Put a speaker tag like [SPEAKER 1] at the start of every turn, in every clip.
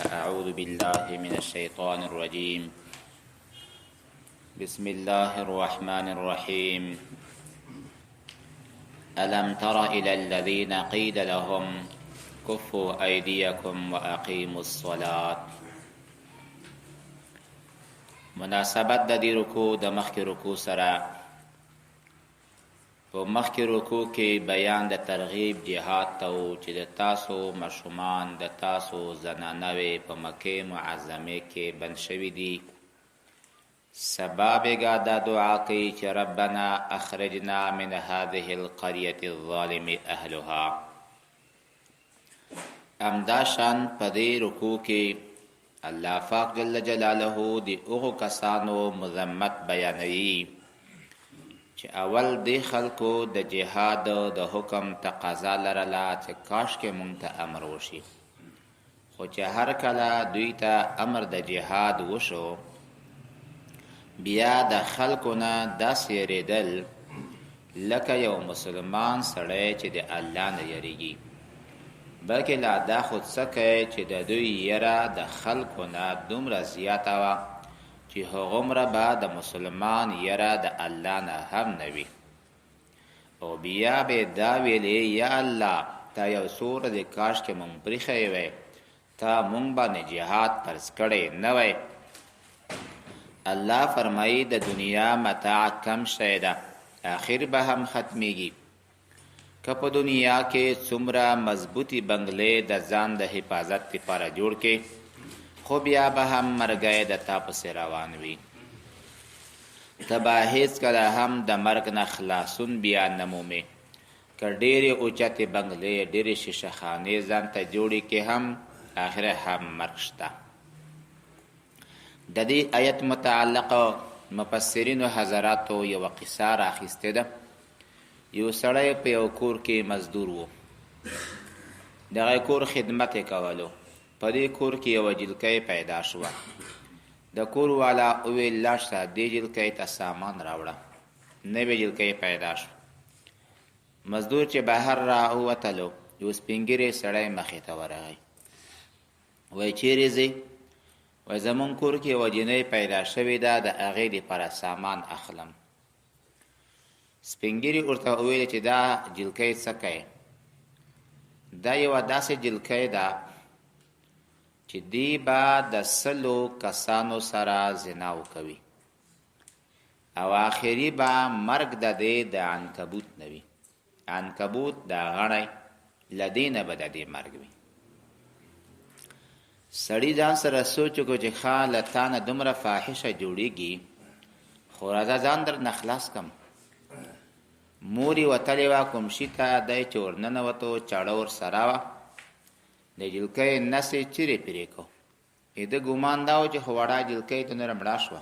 [SPEAKER 1] أعوذ بالله من الشيطان الرجيم. بسم الله الرحمن الرحيم. ألم تر إلى الذين قيل لهم كفوا أيديكم وأقيموا الصلاة. مناسبت د دې رکوع د مخکې رکوع سره، په مخکې رکوع کې بیان د ترغیب جهاد ته و چې د تاسو ماشومان، د تاسو زنانوې په مکې معظمې کې بند شوي دي. سبا بېګا دا دعا کوي چې ربنا اخرجنا من هذه القرية الظالم اهلها. همدا شان په دې رکوع کې الله پاک جل جلاله د هغو کسانو مذمت بیانوي چې اول دې خلکو د جهاد د حکم تقاضا لرله چې کاشکې مونږ ته امر وشي، خو چې هر کله دوی ته امر د جهاد وشو بیا د خلکو نه داسې یریدل لکه یو مسلمان سړی چې د الله نه یریږي، بلکې لا دا خو څه کوي چې د دوی یره د خلکو نه دومره زیاته وه چې هغومره به د مسلمان یره د الله نه هم نه وي. او بیا به دا ویلې یا الله تا یو څو ورځې کاشکې مونږ پریښی وی، تا مونږ باندې جهاد فرض کړی نه وی. الله فرمایي د دنیا متاع کم شی ده، اخر به هم ختمیږي. که په دنیا کې څومره مضبوطې بنګلې د ځان د حفاظت لپاره جوړ کې، خو بیا به هم مرګی د تا پسې روان وي. ته به هېڅکله هم د مرګ نه خلاصون بیا نه مومې. که ډېرې اوچتې بنګلې، ډېرې شیشه خانې ځان ته جوړې کې هم، اخر هم مرګ شته. د دې آیت متعلق مفسرینو حضراتو یوه قصه راخیستې ده. یو سړی په یو کور کې مزدور و، دغه کور خدمت یې کولو. په دې کور کې یوه جلکۍ پیدا شوه. د کور والا وویل لاړ شه دې جلکۍ ته سامان راوړه. نوې جلکۍ پیدا شوه. مزدور چې بهر را ووتلو یو سپینږیری سړی مخې ته ورغی، وایي چیرې ځئ؟ وایي زمونږ کور کې یوه جینۍ پیدا شوې ده، د هغې دپاره سامان اخلم. سپینږیري ورته وویل چې دا جلکۍ څه کوي؟ دا یوه داسې جلکۍ ده چې دی به د 100 کسانو سره زنا وکوي او آخري به مرګ د دې د عنکبوت نه وي. عنکبوت دا غڼی له دې نه به د دې مرګ وي. سړي ځان سره سوچ وکړو چې ښه له تا نه دومره فاحشه جوړیږي، خو راځه ځان درنه خلاص کم. مور یې وتلې وه کوم شي ته، دی چې ورننوتو چاړه ورسره وه، د جلکۍ نس یې چیرې پرې کو. ده ګومان دا و چې خو وړه جلکۍ ته نوره مړه شوه.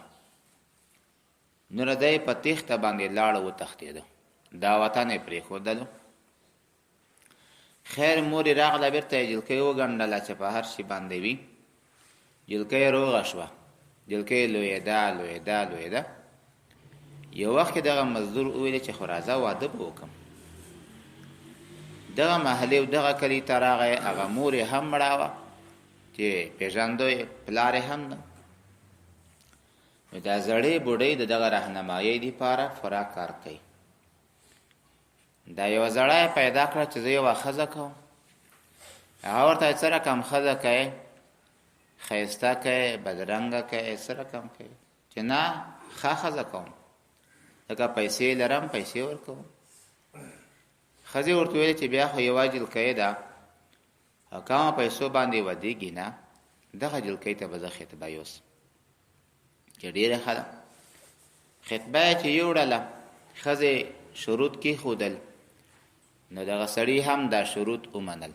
[SPEAKER 1] نوره دی په تېښته باندې لاړ وتښتېده، دا وطن یې پرېښودلو. خیر مور یې راغله، بېرته یې جلکۍ وګنډله چې په هر شي باندې وي. جلکۍ روغه شوه، جلکۍ لویېده لویېده لویېده. یو وخت کې دغه مزدور وویل چې خو راځه واده به وکړم. دغه محلې او دغه کلي ته راغی، هغه مور یې هم مړه وه چې پېژندو یې، پلار یې هم نه. نو دا زړې بوډۍ د دغه رهنمایۍ دپاره پوره کار کوي. دا یوه زړه یې پیدا کړه چې زه یوه ښځه کوم. هغه ورته څه رقم ښځه کوې؟ ښایسته کوې، بدرنګه کوې، څه رقم کوې؟ چې نه، ښه ښځه کوم، ځکه پیسې لرم، پیسې ورکوم. ښځې ورته ویل چې بیا خو یوه جلکۍ ده او کمه پیسو باندې ودیږي نه، دغه جلکۍ ته به زه خطبه یوسم چې ډېره ښه ده. خطبه یې چې یوړله، ښځې شروط کېښودل، نو دغه سړي هم دا شروط ومنل.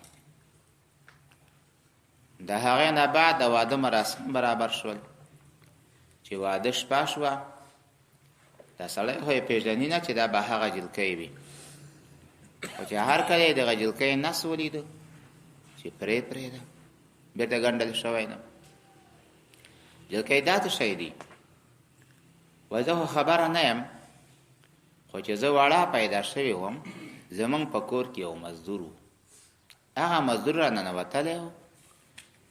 [SPEAKER 1] د هغې نه بعد د واده مراسم برابر شول. چې واده شپه شوه، دا سړی خو یې پېژني نه چې دا به هغه جلکۍ وي، خو چې هر کله یې دغه جلکۍ نس ولیدو چې پرې پرې ده، بېرته ګنډل شوی نه. جلکۍ دا څه شی دی؟ وایي زه خو خبره نه یم، خو چې زه وړه پیدا شوې وم، زمونږ په کور کې یو مزدور و. هغه مزدور را ننوتلی و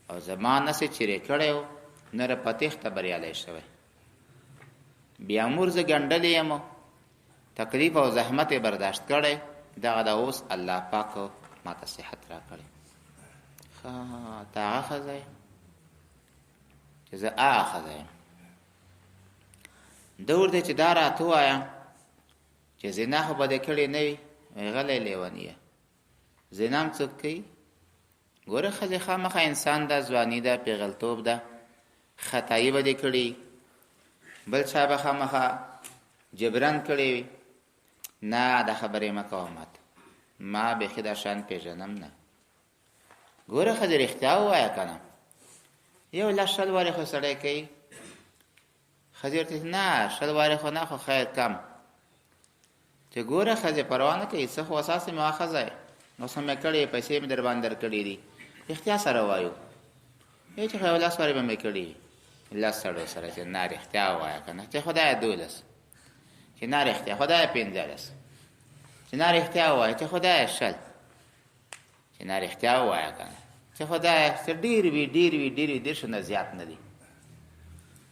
[SPEAKER 1] او زما نس یې چیرې کړی و، نه په تېښته بریالی شوی. بیا مور زه ګنډلې یم، تکلیف او زحمت یې برداشت کړی، دغه د اوس الله پاک ماته صحت راکړی. ښه، ته هغه ښځه یې؟ چې زه هغه ښځه یم. ده ورته چې دا راته ووایه چې زنا خو به دې کړې نه وي؟ وایي غلی لیونیه، زنا هم څوک کوي؟ ګوره ښځې خامخا انسان ده، ځواني ده، پیغلتوب ده، خطایي به دې کړي، بل چا به خامخا جبران کړی وي. نه، دا خبرې مه کوه ماته، ما بیخي دا شان پېژنم نه. ګوره ښځې رښتیا ووایه که نه، یو لس 20 وارې خو سړی کوي. ښځې ورته نه، 20 وارې خو نه، خو خیر کم. چې ګوره ښځې پروا نه کوي، څه خو اساس مې واخځی، اوس هم مې کړې، پیسې مې در باندې درکړې دي، رښتیا سره وایو. ای چې خو یو لس وارې به مې کړي لس سړو سره. چې نه رښتیا ووایه که نه. چې خدایه 12، چې نه رښتیا خدایه 15، چې نه رښتیا ووایه، چې خدایه 20، چې نه رښتیا ووایه که نه، چې خدایه چې ډېر وي ډېر وي ډېر وي، 30 نه زیات نه دي.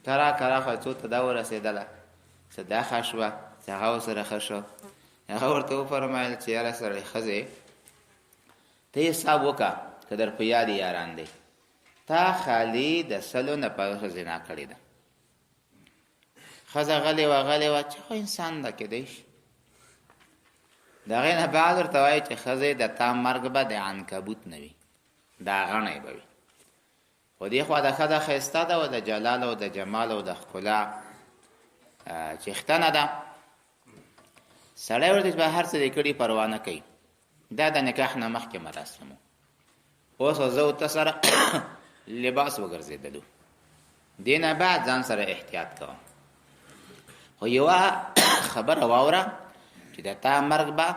[SPEAKER 1] کرا کرا خو څو ته دا ورسېدله، څه دا ښه شوه، چې هغه ورسره ښه شو. هغه ورته وفرمایل چې یاره سړی ښځې ته حساب وکړه که در په یاد یاران دی، تا خالي د 100 نه په زنا کړې ده. ښځه غلې وه غلې وه، چې خو انسان ده کېدای شي. د هغې نه بعد ورته وایي چې ښځې د تا مرګ به د عنکبوت نه وي، دا غڼی به وي. خو دې خوا د ښځه ښایسته ده او د جلال او د جمال او د ښکلا څښتنه ده. سړی ورته چې به هر څه دې کړي پروا نه کوي. دا د نکاح نه مخکې مراسم وو، اوس زه او ته سره لباس وګرځېدلو، دې نه بعد ځان سره احتیاط کوم. خو یوه خبره واوره چې د تا مرګ به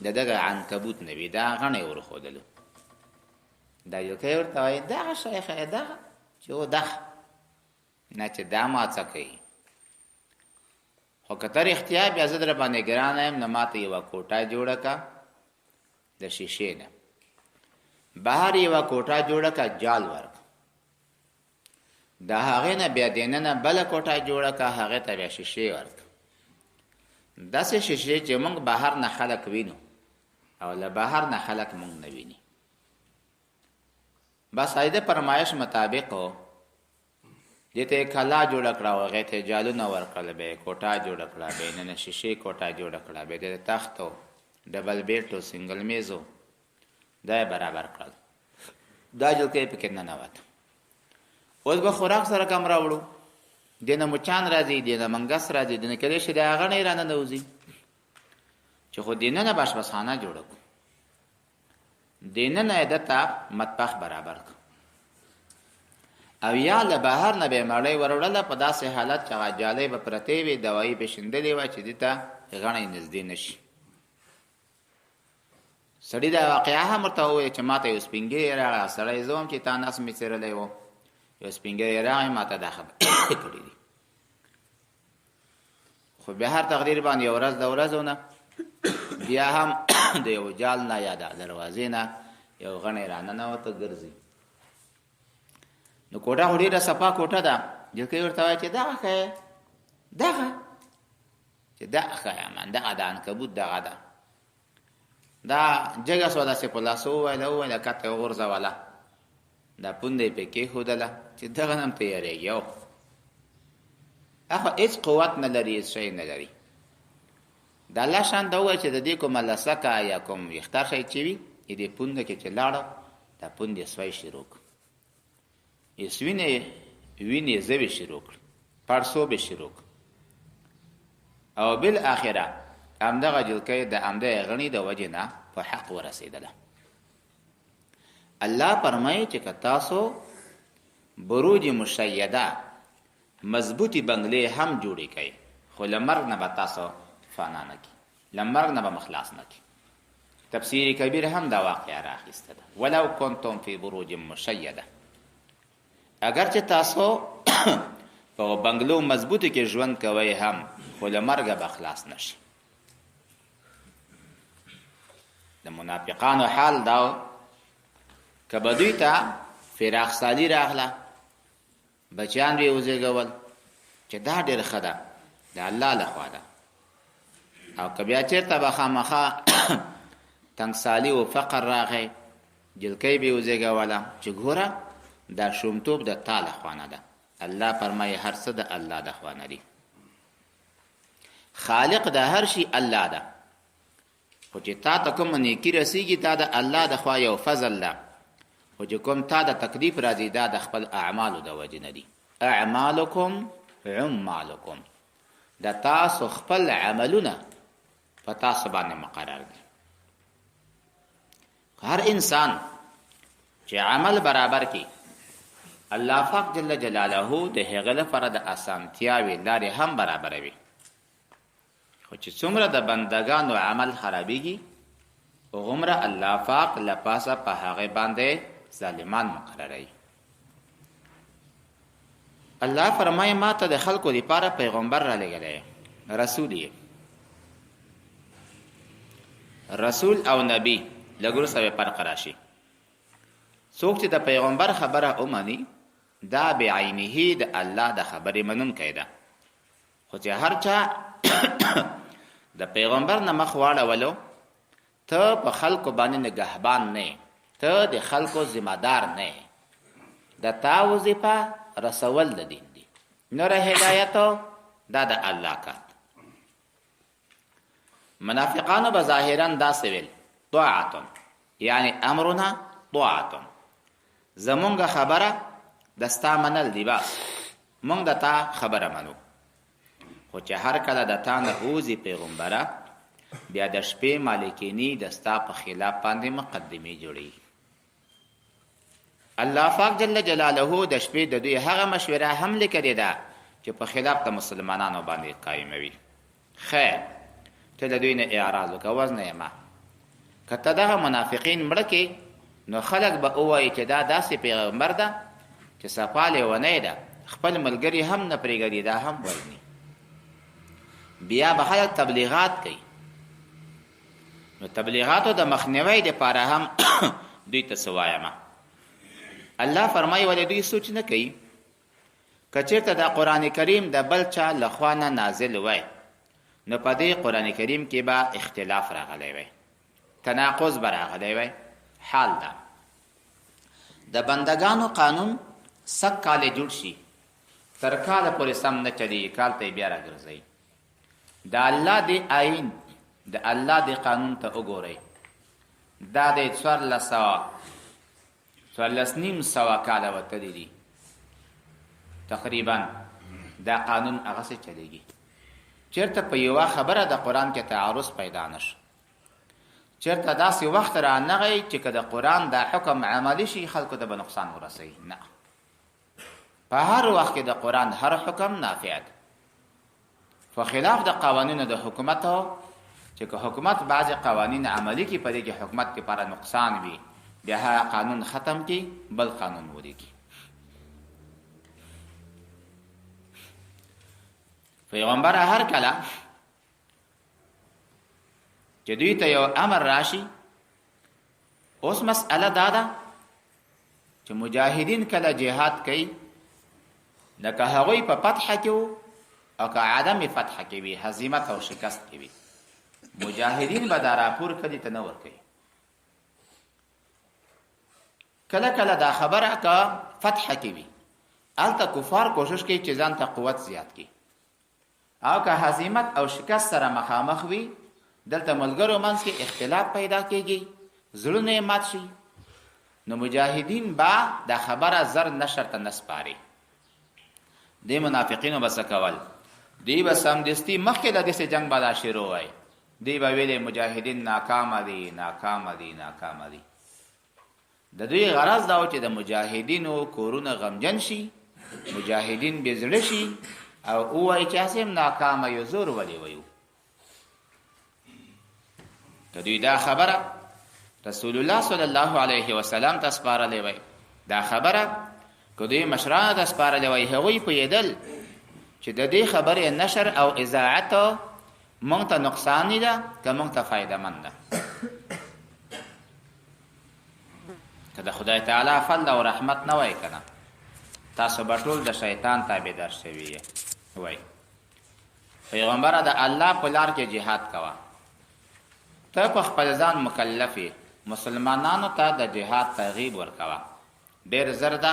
[SPEAKER 1] د دغه عنکبوت نه وي، دا غڼی ورښودلو. دا یو کوي ورته وایي دغه شی ښه دغه چې و دغه نه چې دا ما څه کوي، خو که ته رښتیا بیا زه در باندې ګرانه یم، نو ماته یوه کوټه جوړه که د شیشې نه، بهر یوه کوټه جوړه که، جال ورک د هغې نه، بیا دننه بله کوټه جوړه که، هغې ته بیا شیشې ورک، داسې شیشې چې موږ بهر نه خلک وینو او له بهر نه خلک موږ نه ویني. بس ایده فرمایش مطابق دې ته یې کلا جوړه کړه او هغې ته یې جالونه ورکړل، بیا یې کوټه جوړه کړه، بیا یې ننه شیشې کوټه جوړه کړه، بیا یې د تخت او ډبل بیټ او سنګل میز و، دا یې برابر کړل. دا جلکۍ پکې ننوته. اوس به خوراک سره کم راوړو، دې نه مچان راځي، دې نه منګس راځي، دې نه کېدای شي د هغه نه یې راننوځي، چې خو دننه به اشپزخانه جوړه کړو، دننه یې ده ته مطبخ برابر کړ، او یا له بهر نه به یې مړۍ وروړله په داسې حالت چې هغه جالۍ به پرتې وې، دوایي به شیندلې وه چې دې ته غڼی نږدې نه شي. سړي دا واقعه هم ورته وویل چې ماته یو سپین ږیری راغی، سړی زه وم چې تا نس مې څیرلی و، یو سپین ږیری راغی ماته دا خبرې کړې دي. خو به هر تقدیر باندې یو ورځ د ورځو نه بیا هم د یو جال نه یا د دروازې نه یو غڼی راننوته ګرځي. نو کوټه خو ډېره صفا کوټه ده، جلکۍ ورته وایي چې دغه ښه دغه چې دغه ښه یم، دغه د عنکبوت دغه ده. دا جګه سوه داسې په لاسو وویله وویله، کته یې وغورځوله، دا پونده یې پرې کېښودله چې دغه نه هم ته یېرېږې. او هغه هېڅ قوت نه لري، هېڅ شی نه لري. د الله شان ته ووایه چې د دې کومه لسکه یا کوم ویښتار شی چې وي، د دې پونده کې چې لاړه، دا پوندې سوی شروع کړ، یې سوینې وینې زوې شروع کړ، پړسوب یې شروع کړ، او بالآخره همدغه جلکۍ د همدغې غڼې د وجې نه په حق ورسېدله. الله فرمایي چې که تاسو بروج مشیده مضبوطې بنګلې هم جوړې کړئ، خو له مرګ نه به تاسو فنا نه کړي، له مرګ نه به مو خلاص نه کړي. تفسیر کبیر هم دا واقعه راخیسته ده، ولو کنتم فی بروج مشیده، اگر چې تاسو په بنګلو مضبوطو کې ژوند کوئ هم، خو له مرګه به خلاص نه شي. د منافقانو حال دا که به دوی ته فراخ سالي راغله، بچیان به یې وزېږول چې دا ډېر ښه ده، د الله له خوا ده. او که بیا چېرته به خامخا تنګسالي او فقر راغی، جلکۍ به یې وزېږوله چې ګوره دا شومتوب د تا له خوا نه ده. الله فرمایي هر څه د الله د خوا نه دي. خالق د هر شي الله ده، خو چې تا ته کوم نیکی رسیږي دا د الله د خوا یو فضل ده، خو چې کوم تا د تکلیف راځي دا د خپل اعمالو د وجې نه دي. اعمالکم عمالکم، د تاسو خپل عملونه په تاسو باندې مقرر دي. هر انسان چې عمل برابر کی، الله پاک جل جلاله د هغه لپاره د اسانتیاوې لارې هم برابروي. خو چې څومره د بندګانو عمل خرابېږي، هغومره الله پاک له پاسه په هغې باندې ظالمان مقرروي. الله فرمایي ما ته د خلکو لپاره پیغمبر را لېږلی، رسول یې. رسول او نبی لږ وروسته به فرق راشي. څوک چې د پیغمبر خبره ومني دا بعینه د الله د خبرې منونکی ده، خو چې هر چا د پیغمبر نه مخ واړولو، ته په خلکو باندې نگهبان نه، ته د خلکو ذمہ دار نه، د تا وظیفه رسول د دین دی، نور هدایت دا د الله کار. منافقانو به ظاهرا داسې ویل طاعت، یعنی امرنا طاعت، زمونږ خبره د ستا منل دی، بس مونږ د تا خبره منو. خو چې هر کله د تا نه اوځي پیغمبره، بیا د شپې مالکینی د ستا په خلاف باندې مقدمې جوړوي. الله پاک جل جلاله د شپې د دوی هغه مشوره هم لیکلې ده چې په خلاف د مسلمانانو باندې قایموي. خیر، ته له دوی نه اعراض وکړه، وزنه یې مه. که ته دغه منافقین مړه کې، نو خلک به ووایي چې دا داسې پیغمبر ده چې صفا لیونی ده، خپل ملګري هم نه پرېږدي، دا هم وژني. بیا به خلک تبلیغات کوي، نو تبلیغاتو د مخنیوي دپاره هم دوی ته څه وایم. الله فرمایي ولې دوی سوچ نه کوي؟ که چېرته دا قرآن کریم د بل چا له خوا نه نازل وای، نو په دې قرآن کریم کې به اختلاف راغلی وای، تناقض به راغلی وای. حال دا د بندګانو قانون سږ کال جوړ شي، تر کاله پورې سم نه چلیږي، کال ته یې بیا راګرځوي. د الله دی آئین، د الله دی قانون ته وګورئ، دا دی 1400، 1450 کاله وتلي دي تقریبا، دا قانون هغسې چلیږي. چېرته په یوه خبره د قرآن کې تعارض پیدا نشو، چېرته داسې وخت را نغی چې که د قرآن دا حکم عملي شي خلکو ته به نقصان ورسوي. نه، په هر وخت کې د قرآن هر حکم نافع دی، په خلاف د قوانینو د حکومت چې که حکومت بعضې قوانین عملي کړي، په دې کې حکومت لپاره نقصان وي، بیا هغه قانون ختم کړي، بل قانون ولیکي. پیغمبر هر کله چې دوی ته یو امر راشي، اوس مسئله دا ده چې مجاهدین کله جهاد کوي، لکه هغوی په فتح کې وو او که عدم فتح کې وي، هزیمت او شکست کې وي، مجاهدین به دا راپور کلي ته نه ورکوي. کله کله دا خبره که فتح کې وي، هلته کفار کوشش کوي چې ځان ته قوت زیات کړي، او که هزیمت او شکست سره مخامخ وي، دلته ملګرو منځ کې اختلاف پیدا کیږي، زړونه یې مات شي، نو مجاهدین به دا خبره زر نشر ته نه سپاري. دې منافقینو به څه کول؟ دوی به سمدستي مخکې له دې چې جنګ به دا شروع وای، دوی به ویلې مجاهدین ناکامه دي، ناکامه دي، ناکامه دي. د دوی غرض دا و چې د مجاهدینو کورونه غمجن شي، مجاهدین بې زړه شي او ووایي چې هسې هم ناکامه یو، زور ولې ویو. که دوی دا خبره رسول الله صلی الله علیه وسلم ته سپارلې وای، دا خبره که دوی مشرانو ته سپارلې وای، هغوی پوهېدل چې د دې خبرې نشر او اذاعت مونږ ته نقصان نه ده که مونږ ته فایده من ده. که د خدای تعالی فضل او رحمت نه وای کنه تاسو به ټول د شیطان تابعدار شوي وای. پیغمبره د الله په لار کې جهاد کوه، ته په خپل ځان مکلف یې، مسلمانانو ته د جهاد ترغیب ورکوه. ډېر زر ده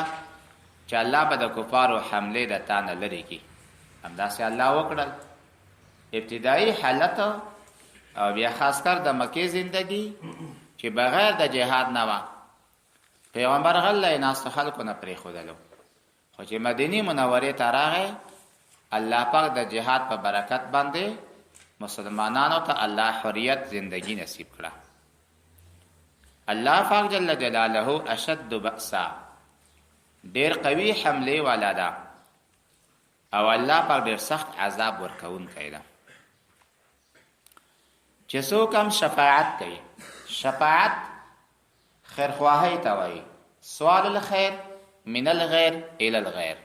[SPEAKER 1] چې الله به د کفارو حملې د تا نه لرې کړي. همداسې الله وکړل. ابتدایي حالت او بیا خاص کر د مکې زندگی چې بغیر د جهاد نه وه، پیغمبر غلی ناستو خلکو نه پرېښودلو. خو چې مدینې منورې ته راغی، الله پاک د جهاد په برکت باندې مسلمانانو ته الله حریت زندگی نصیب کړه. الله پاک جل جلاله اشد بأسا، ډیر قوي حمله والا ده او الله پاک ډیر سخت عذاب ورکوونکی ده. چې څوک هم شفاعت کوي، شفاعت خیرخواهۍ ته وایي، سوال الخیر من الغیر الی الغیر.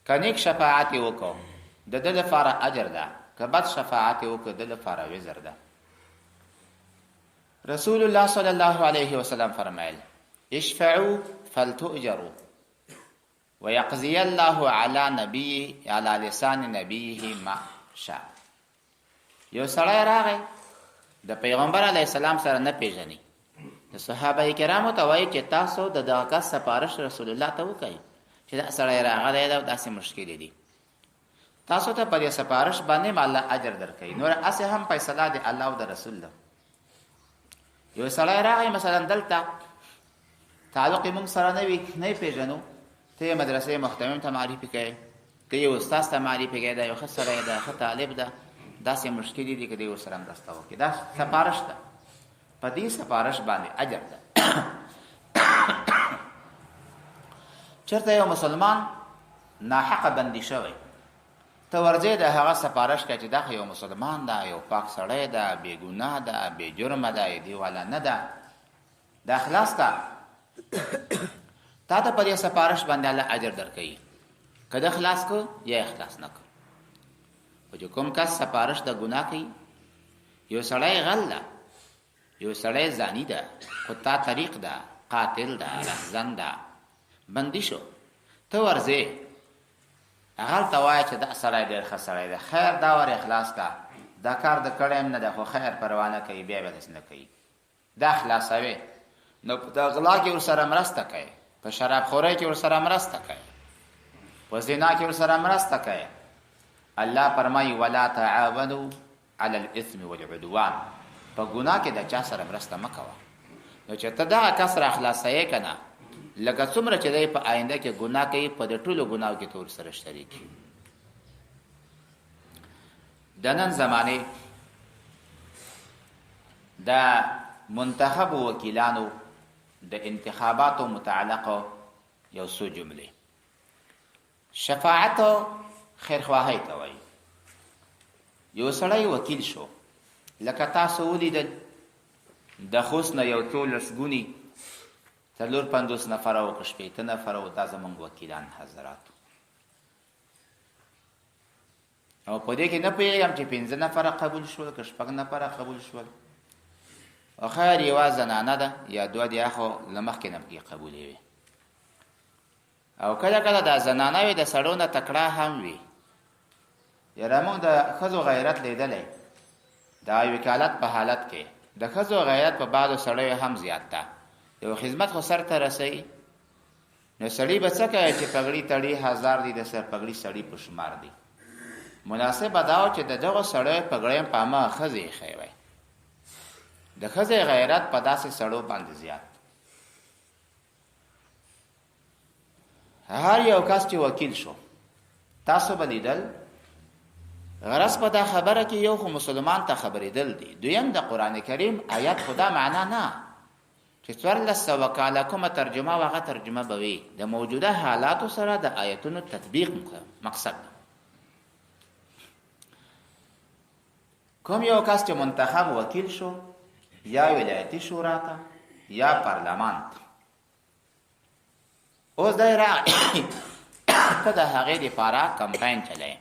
[SPEAKER 1] که نیک شفاعت یې وکړو د ده لپاره اجر ده، که بد شفاعت یې وکړو د ده لپاره وزر ده. رسول الله صلی الله علیه وسلم فرمایل: اشفعوا فلتؤجروا ويقضي الله على نبي على لسان نبيه ما شاء. یو سړی راغی د پیغمبر علی السلام سره نه پیژني، د صحابه کرامو ته وایي چې تاسو د دغه کس سفارش رسول الله ته وکړئ چې دا سړی راغلی دی او داسې مشکل دي، تاسو ته په دې سفارش باندې ما الله اجر درکوي، نور هسې هم فیصله د الله او د رسول ده. یو سړی راغی مثلا دلته تعلق یې موږ سره نه وي، نه یې پېژنو، ته یې مدرسې محتمم ته معرفي کوې، که یې استاد ته معرفي کوې، دا یو ښه سړی ده، ښه طالب ده، داسې مشکلې دي که دی ورسره مرسته وکړي، دا سفارش ده، په دې سفارش باندې اجر ده. چېرته یو مسلمان ناحقه بندي شوی، ته ورځې د هغه سفارش کوې چې دا خو یو مسلمان ده، یو پاک سړی ده، بې ګناه ده، بې جرمه ده، دې والا نه ده، دا خلاص کا، تا ته په دې سفارش باندې الله اجر درکوي، که ده خلاص کو یا یې خلاص نه کو. خو چې کوم کس سفارش د ګناه کوي، یو سړی غل ده، یو سړی زانی ده، قطاع طریق ده، قاتل ده، رهزن ده، بندي شو، ته ورځې هغه ته وایه چې دا سړی ډېر ښه سړی دی، خیر دا ور اخلاص کا، دا کار د کړی هم نه دی، خو خیر پروا نه کوي، بیا به داسې نه کوي، دا خلاصوي، نو په غلا کې ورسره مرسته کوي، په شراب خورۍ کې ورسره مرسته کوي، په زنا کې ورسره مرسته کوي. الله فرمایي: ولا تعاونوا علی الاثم والعدوان، په ګناه کې د چا سره مرسته مه کوه. نو چې ته دغه کس را خلاصوې که نه، لکه څومره چې دی په آینده کې ګناه کوي، په دې ټولو ګناو کې ته ورسره شریک. د نن زمانې د منتخب وکیلانو د انتخاباتو متعلق یو څو جملې. شفاعت خیرخواهۍ ته وایي. یو سړی وکیل شو، لکه تاسو ولیدل د خوست نه یو څو لسګوني 54 نفره او که 60 نفره و، دا زمونږ وکیلان حضرات. او په دې کې نه پوهېږم چې 5 نفره قبول شول که 6 نفره قبول شول. او خیر یوه زنانه ده یا دوه دي، خو له مخکې نه پکې قبولې وي. او کله کله دا زنانه وي د سړو نه تکړه هم وي. یاره موږ د ښځو غیرت لیدلی، دا وکالت په حالت کې د ښځو غیرت په بعضو سړیو هم زیات ده. یو خدمت خو سر ته رسوي، نو سړی به څه کوي چې پګړي تړي هزار دي، د سر پګړي سړي په شمار دي. مناسبه دا وه چې د دغو سړیو پګړۍ هم په هماغه ښځې ایښی وای. د ښځې غیرت په داسې سړو باندې زیات. هر یو کس چې وکیل شو، تاسو به لیدل غرض په دا خبره کې یو خو مسلمان ته خبرېدل دي، دویم د قرآن کریم آیت خدا معنا نه چې 1400 کاله کومه ترجمه وه هغه ترجمه به وي، د موجوده حالاتو سره د آیتونو تطبیق مقصد ده. کوم یو کس چې منتخب وکیل شو یا ولایتي شورا ته یا پارلمان ته، اوس دی راغی ته د هغې دپاره کمپاین چلی،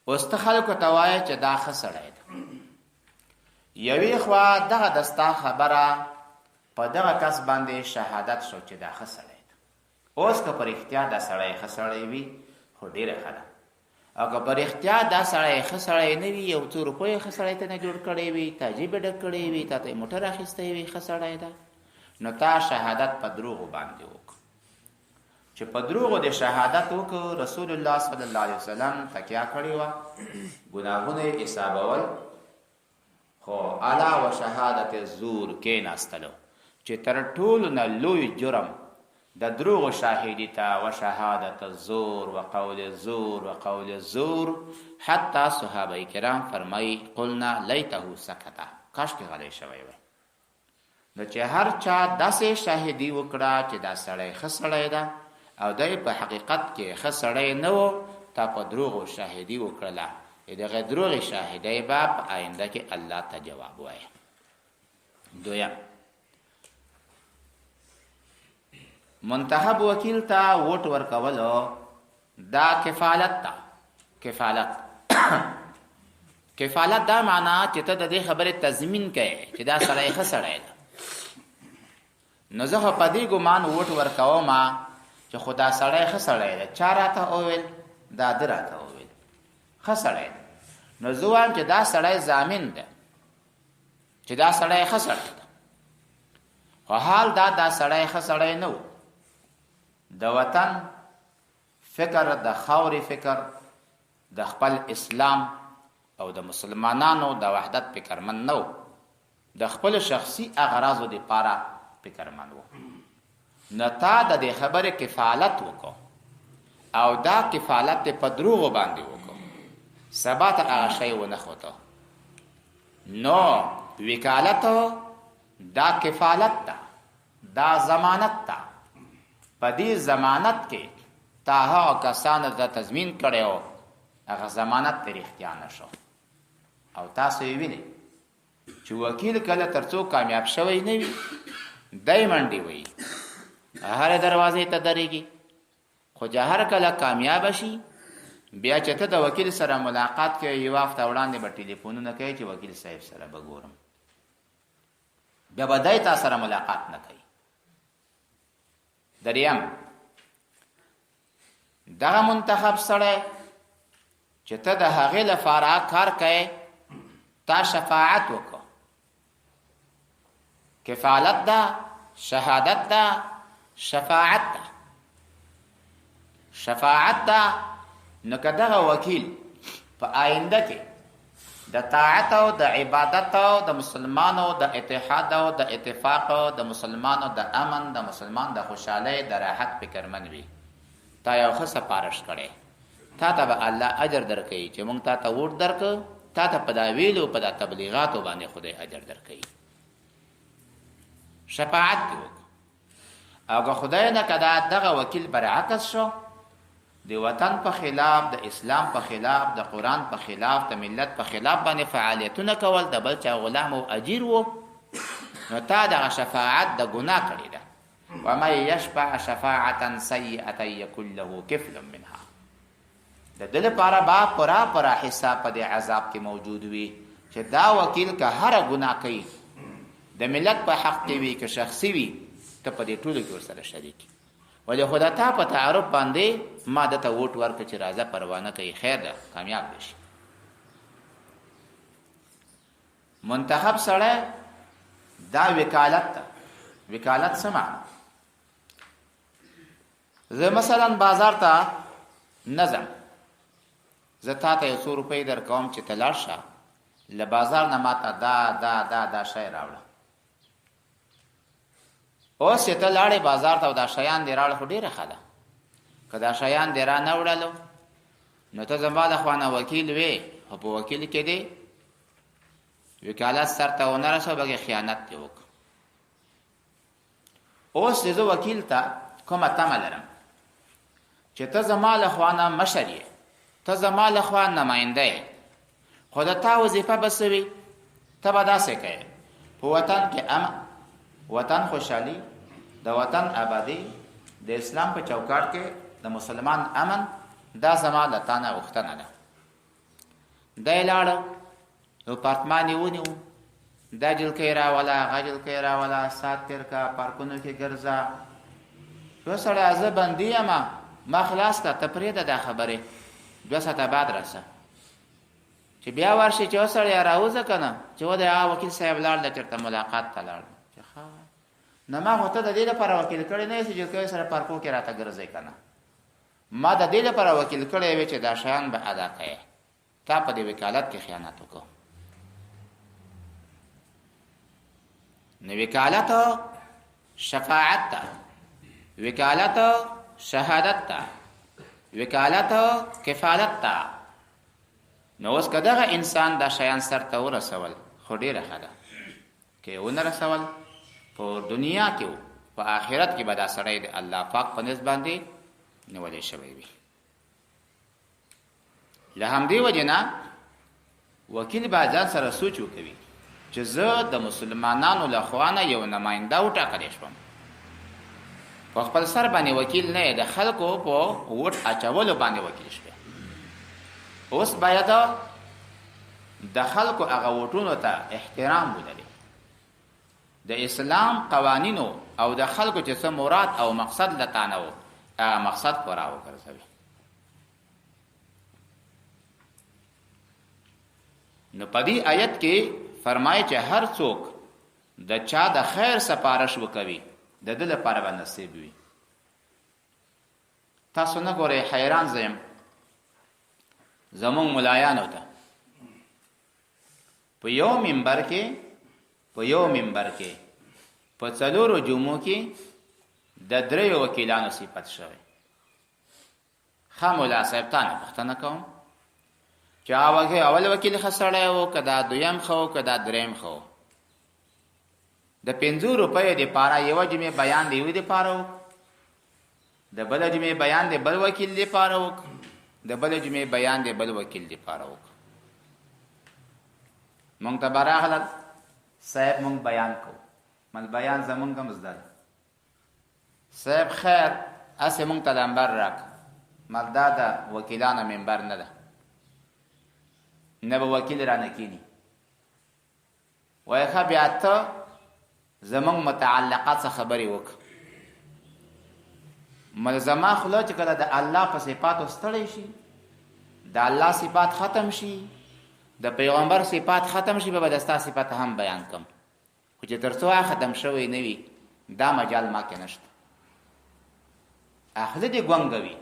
[SPEAKER 1] اوس ته خلکو ته وایې چې دا ښه سړی دی. یوې خوا دغه د ستا خبره په دغه کس باندې شهادت شو چې دا ښه سړی دی. اوس که په رښتیا دا سړی ښه سړی وي خو ډېره ښه ده، او که په رښتیا دا سړی ښه سړی نه وي، یو څو روپۍ ښه سړی ته نه جوړ کړی وي، تا جیب ډک کړی وي، تا ته موټر اخیستی وي، ښه سړی ده، نو تا شهادت په دروغو باندې وکړ. چې په دروغو د شهادت وکړ، رسول الله صلی الله علیه وسلم تکیا کړې وه، ګناهونه یې حسابول، خو الا وشهادت الزور کېناستلو چې تر ټولو نه لوی جرم د دروغو شاهدي ته وشهادت الزور وقول الزور وقول الزور، حتی صحابه کرام فرمایي قلنا لیته سکته، کاشکې غلی شوی وای. نو چې هر چا داسې شاهدي وکړه چې دا سړی ښه سړی ده او دی په حقیقت کې ښه سړی نه و، تا په دروغو شاهدي وکړله، د دغه دروغې شاهدۍ به په آینده کې الله ته جواب وایې. دویم، منتخب وکیل ته ووټ ورکولو دا کفالت ده. کفالت کفالت دا معنا چې ته د دې خبرې تضمین کوې چې دا سړی ښه سړی دی، نو زه خو په دې ګمان ووټ ورکوم چې خو دا سړی ښه سړی دی، چا راته وویل؟ دا ده راته وویل ښه سړی دی، نو زه وایم چې دا سړی ضامن دی چې دا سړی ښه سړی دی، خو حال دا دا سړی ښه سړی نه و. د وطن فکر، د خاورې فکر، د خپل اسلام او د مسلمانانو د وحدت فکرمند نه و، د خپل شخصي اغراضو دپاره فکرمند و. نو تا د دې خبرې کفالت وکړو او دا کفالت دې په دروغو باندې وکړو، سبا ته هغه شی ونه خوته. نو وکالت دا کفالت ده، دا ضمانت ده. په دې ضمانت کې تا هغه کسانو ته تضمین کړی و، هغه ضمانت ته رښتیا نه شو. او تاسو یې وینئ چې وکیل کله تر څو کامیاب شوی نه وي، دی منډې وهي، هرې دروازې ته درېږي، خو چې هر کله کامیاب شي بیا چې ته د وکیل سره ملاقات کوې، یوه هفته وړاندې به ټلیفونونه کوي چې وکیل صاحب سره به ګورم، بیا به دی تا سره ملاقات نه کوي. دریم، دغه منتخب سړی چې ته د هغې لپاره کار کوې، تا شفاعت وکړه، کفالت ده، شهادت ده، شفاعت ده، شفاعت ده. نو که دغه وکیل په آینده کې د طاعت او د عبادت او د مسلمانو د اتحاد او د اتفاق او د مسلمانو د امن، د مسلمان د خوشحالۍ د راحت فکرمن وي، تا یو ښه سفارش کړی، تا ته به الله اجر درکوي چې موږ تا ته ووټ درکړ، تا ته په دا ویلو په دا تبلیغاتو باندې خدای اجر درکوي، شفاعت دې وکړو. او که خدای نه کدا دغه وکیل برعکس شو، د وطن په خلاف، د اسلام په خلاف، د قرآن په خلاف، د ملت په خلاف باندې فعالیتونه کول، د بل چا غلام او اجیر وو، نو تا دغه شفاعت د ګناه کړې ده. ومن یشفع شفاعة سیئة یکن له کفل منها. د ده لپاره به پوره پوره حصه په دې عذاب کې موجود وي چې دا وکیل که هره ګناه کوي، د ملت په حق کې وي که شخصي وي، ته په دې ټولو کې ورسره شریک یې. ولې خو د تا په تعارف باندې ما ده ته ووټ ورکړ چې راځه پروا نه کوي، خیر ده، کامیاب به شي. منتخب سړی دا وکالت ده. وکالت څه معنی؟ زه مثلا بازار ته نه ځم، زه تا ته یو څو روپۍ درکوم چې ته لاړ شه له بازار نه ماته دا دا دا دا شی راوړه. اوس چې ته لاړې بازار ته او دا شیان دې راوړل، خو ډېره ښه ده. که دا شیان دې را نه وړلو نو ته زما له خوا نه وکیل وې، خو په وکیل کې دې وکالت سر ته ونه رسو، بلکې خیانت دې وکړ. اوس چې زه وکیل ته کومه تمه لرم چې ته زما له خوا نه مشر یې، ته زما له خوا نماینده یې، خو د تا وظیفه به څه وي؟ ته به داسې کوې، په وطن کې امن، وطن خوشحالي، د وطن آبادي، د اسلام په چوکاټ کې د مسلمان امن، دا زما له تا نه غوښتنه ده. دی لاړ، یو پارتمان یې ونیو، دا جلکۍ راوله، هغه جلکۍ راوله، سات تېر کا، پارکونو کې ګرځه. یو سړی زه بندي یم، ما خلاص کړه، ته پرېږده دا خبرې، 2 ساعته بعد راسه. چې بیا ورشي چې وسړی راوځه که نه، چې ودی هغه وکیل صاحب لاړ دی، چېرته ملاقات ته لاړ دی. چې ښه، نو ما خو ته د دې لپاره وکیل کړی نه یې چې جلکۍ سره پارکو کې راته ګرځې که نه، ما د دې لپاره وکیل کړی وی چې دا شیان به ادا کوې. تا په دې وکالت کې خیانت وکړ. نو وکالت شفاعت ته، وکالت شهادت ته، وکالت کفالت ته. نو اوس که دغه انسان دا شیان سر ته ورسول خو ډېره ښه ده، که یې ونه رسول په دنیا کې، په آخرت کې به دا سړی د الله پاک په نزد باندې نیولی شوی وي. له همدې وجې نه وکیل باید ځان سره سوچ وکوي چې زه د مسلمانانو له خوا نه یو نماینده وټاکلی شوم، په خپل سر باندې وکیل نه، د خلکو په ووټ اچولو باندې وکیل شوی. اوس باید د خلکو هغه ووټونو ته احترام ولري، د اسلام قوانینو او د خلکو چې څه مراد او مقصد له تا نه و، هغه مقصد پوره وګرځوي. نو په دې آیت کې فرمایي چې هر څوک د چا د خیر سپارش وکوي، د ده لپاره به نصیب وي. تاسو نه ګورئ، حیران زه یم زمونږ ملایانو ته، په یو منبر کې، په یو منبر کې په څلورو جمعو کې د دریو وکیلانو صفت شوی. ښه ملا صاحب، تا نه پوښتنه کوم چې هغه اول وکیل ښه سړی و که دا دویم ښه و که دا دریم ښه و؟ د 5 روپیو دپاره یوه جمعې بیان د یوه دپاره وک، د بل جمعې بیان د بل وکیل دپاره وک، د بل جمعې بیان د بل وکیل دپاره وک. مونږ ته به راغلل، صاحب مونږ بیان کو. مل بیان زمونږ هم زده ده صاحب، خیر هسې مونږ ته لمبر راک. مل دا د وکیلانو منبر نه ده، نه به وکیل رانه کینی. وایي ښه، بیا ته زمونږ متعلقه څه خبرې وکړه. مل زما خوله چې کله د الله په صفاتو ستړی شي، د الله صفات ختم شي، د پیغمبر صفات ختم شي، به د ستا صفات هم بیان کم، خو چې تر څو ختم شوی نه وي، دا مجال ما کې نشته. اخله دې ګونګوي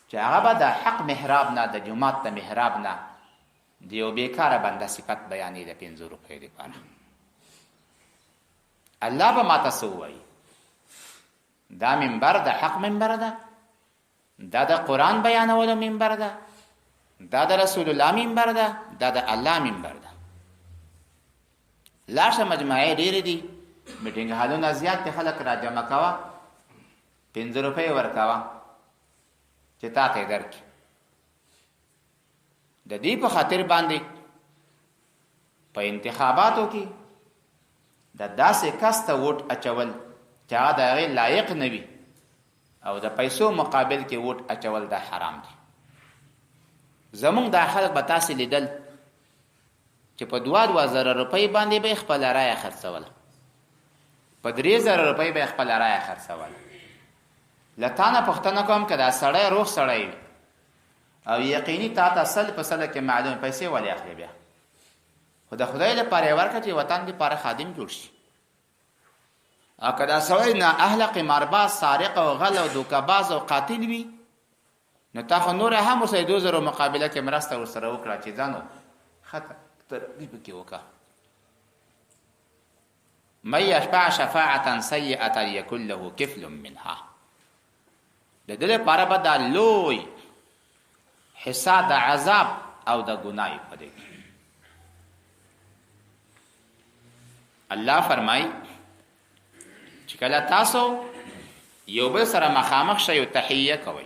[SPEAKER 1] چې هغه به د حق محراب نه، د جومات د محراب نه د یو بیکاره بنده صفت بیانې د 5 روپیو دپاره، الله به ماته څه ووایي؟ دا منبر د حق منبر ده، دا د قرآن بیانولو منبر ده، دا د رسول الله منبر ده، دا د الله منبر ده. لاشه مجمعې ډېرې دي، میټینګ هالونه زیات دي، خلک را جمع کوه، 5 روپۍ ورکوه چې تا ته یې درکړي. د دې په خاطر باندې په انتخاباتو کې د داسې کس ته ووټ اچول چې هغه د هغې لایق نه وي او د پیسو مقابل کې ووټ اچول، دا حرام دي. زمونږ دا خلک به تاسې لیدل چې په 2-2 زره روپۍ باندې به خپله رایه خرڅوله، په 3000 روپۍ به خپله رایه خرڅوله. له تا نه پوښتنه کوم، که دا سړی روغ سړی وي او یقیني تا ته 100% کې معلوم، پیسې ولې اخلي؟ بیا خو د خدای لپاره یې ورکړه چې وطن دپاره خادم جوړ شي. او که دا سړی نا اهله، قمارباز، سارق او غل او دوکهباز او قاتل وي، نو تا خو نوره هم ورسره 2000 مقابله کې مرسته ورسره وکړه چې ځانو ښه ترقي پکې وکړه. من يشفع شفاعة سيئة يكن له كفل منها. د دې لپاره به دا لوی حصه د عذاب او د ګناه په دې کې. الله فرمای چې کله تاسو یو بل سره مخامخ شئ، تحیه کوئ.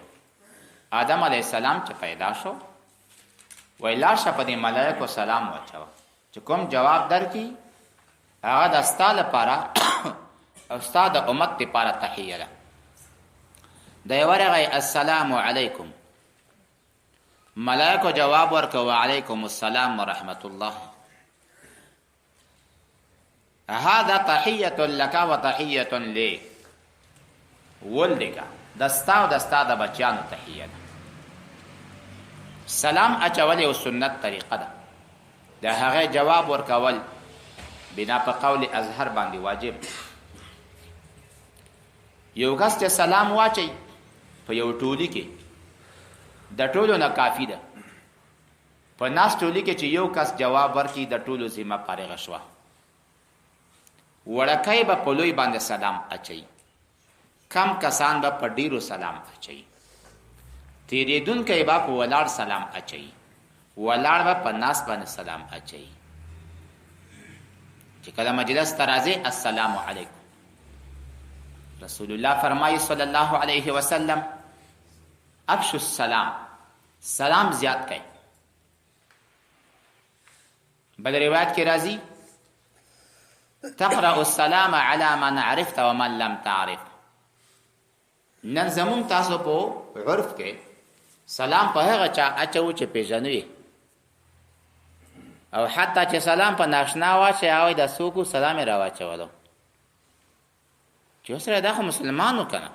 [SPEAKER 1] آدم علی السلام چې پیدا شو، وای لاړ شه په دې ملائکو سلام واچوه، چې کوم جواب درکړي هغه د ستا لپاره او ستا د امت لپاره تحیه ده. دی ورغی، السلام علیکم. ملائکو جواب ورکړ، وعلیکم السلام ورحمت الله. هذا تحیه لك وتحیه لی ولدک، د ستا او د ستا د بچیانو تحیه ده. سلام اچول یو سنت طریقه ده، د هغه جواب ورکول بنا په قول ازهر باندې واجب دی. یو کس چې سلام واچي په یو ټولي کې د ټولو نه کافي ده. په ناس ټولي کې چې یو کس جواب ورکړي د ټولو ذمه فارغه شوه. وړکی به په لوی باندې سلام اچي، کم کسان به په ډیرو سلام اچي، تیریدونکی به په ولاړ سلام اچي، ولاړ به په ناس باندې سلام اچي. چې کله مجلس ته راځي السلام علیکم، رسول الله فرمایي صلی الله علیه وسلم افشو السلام، سلام زیات کړئ. بل روایت کې راځي تقرأ السلام على من عرفت ومن لم تعرف. نن زمون تاسو په عرف کې سلام په هغه چا اچو چې پیژنو یې، او حتی چې سلام په ناشنا واچوي او د څوک سلام یې راواچولو چې سره دا خو مسلمانو کنه.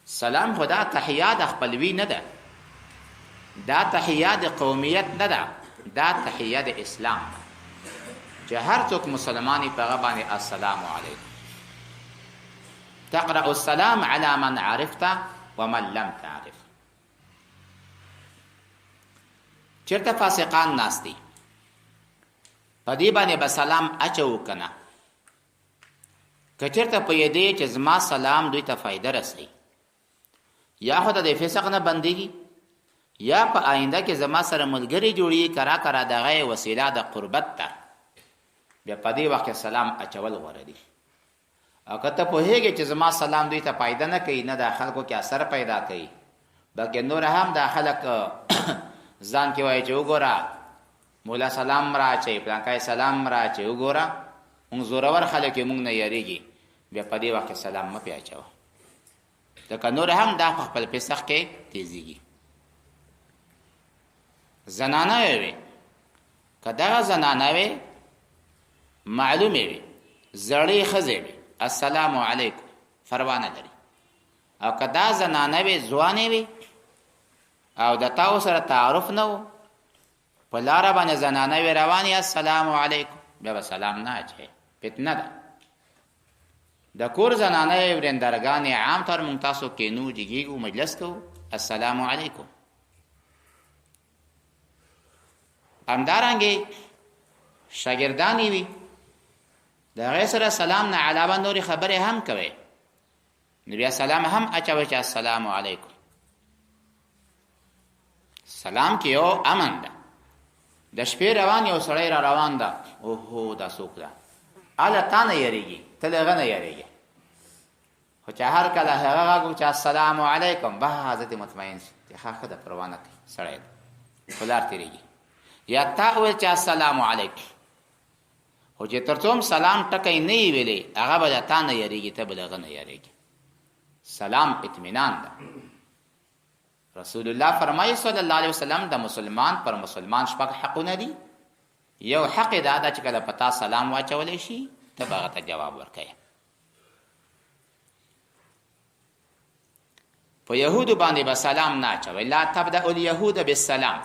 [SPEAKER 1] سلام خو دا تحیه د خپلوي نه ده، دا تحیه د قومیت نه ده، دا تحیه د اسلام ده چې هر څوک مسلمانې په هغه باندې السلام علیکم. تقرأ السلام على من عرفت ومن لم تعرف. چېرته فاسقان ناست دي په دې باندې به سلام اچوو که نه؟ که چېرته پوهېدې چې زما سلام دوی ته فایده رسوي، یا خو د فسق نه بندېږي، یا په آینده کې زما سره ملګري جوړېږي، کرا کرا دغه وسیله د قربت ده، بیا په دې وخت کې سلام اچول غوره دي. او که ته پوهېږې چې زما سلام دوی ته فایده نه کوي، نه د خلکو کې اثر پیدا کوي، بلکې نور هم دا خلک ځان کې وایي چې وګوره مولا سلام را اچوي، پلانکی سلام را اچوي، وګوره موږ زورور خلک یو، موږ نه یریږي، بیا په دې وخت کې سلام مه پرې اچوه، ځکه نور هم دا په خپل فسق کې تیزیږي. زنانه وي، که دغه زنانه وي معلومې وي، زړې ښځې وي، السلام علیکم فروا نه لري. او که دا زنانه وي، ځوانې وي او د تاو سره تعارف نه و، په لاره باندې زنانه وي روانې، السلام علیکم، بیا به سلام نه اچوي، فتنه ده. د کور زنانه وي، ورېندرګانې، عام طور مونږ تاسو کینو، جګېږو، مجلس کوو، السلام علیکم. همدارنګې شاګردانې وي، د هغې سره سلام نه علاوه نورې خبرې هم کوي، نو بیا سلام هم اچوي چې السلام علیکم. سلام کې یو امن ده. د شپې روان یو سړی را روان ده، اوهو دا څوک ده، هله تا نه یریږي، ته له هغه نه یریږي، خو چې هر کله هغه غږ وکړي چې السلام علیکم، بس زه دې مطمئن شي چې ښه ښه ده، پروا نه کوي، سړی ده، په لار تېرېږي. یا تا وویل چې السلام علیکم، خو چې تر څو هم سلام ټکی نه یې ویلی، هغه به له تا نه یریږي، ته به له هغه نه یریږي. سلام اطمینان ده. رسول الله فرمایي صلی الله علیه وسلم د مسلمان پر مسلمان شپږ حقونه دي. یو حق دا ده چې کله په تا سلام واچولی شي، ته به هغه ته جواب ورکوې. په یهودو باندې به سلام نه اچوي، لا تبدأ اليهود بالسلام.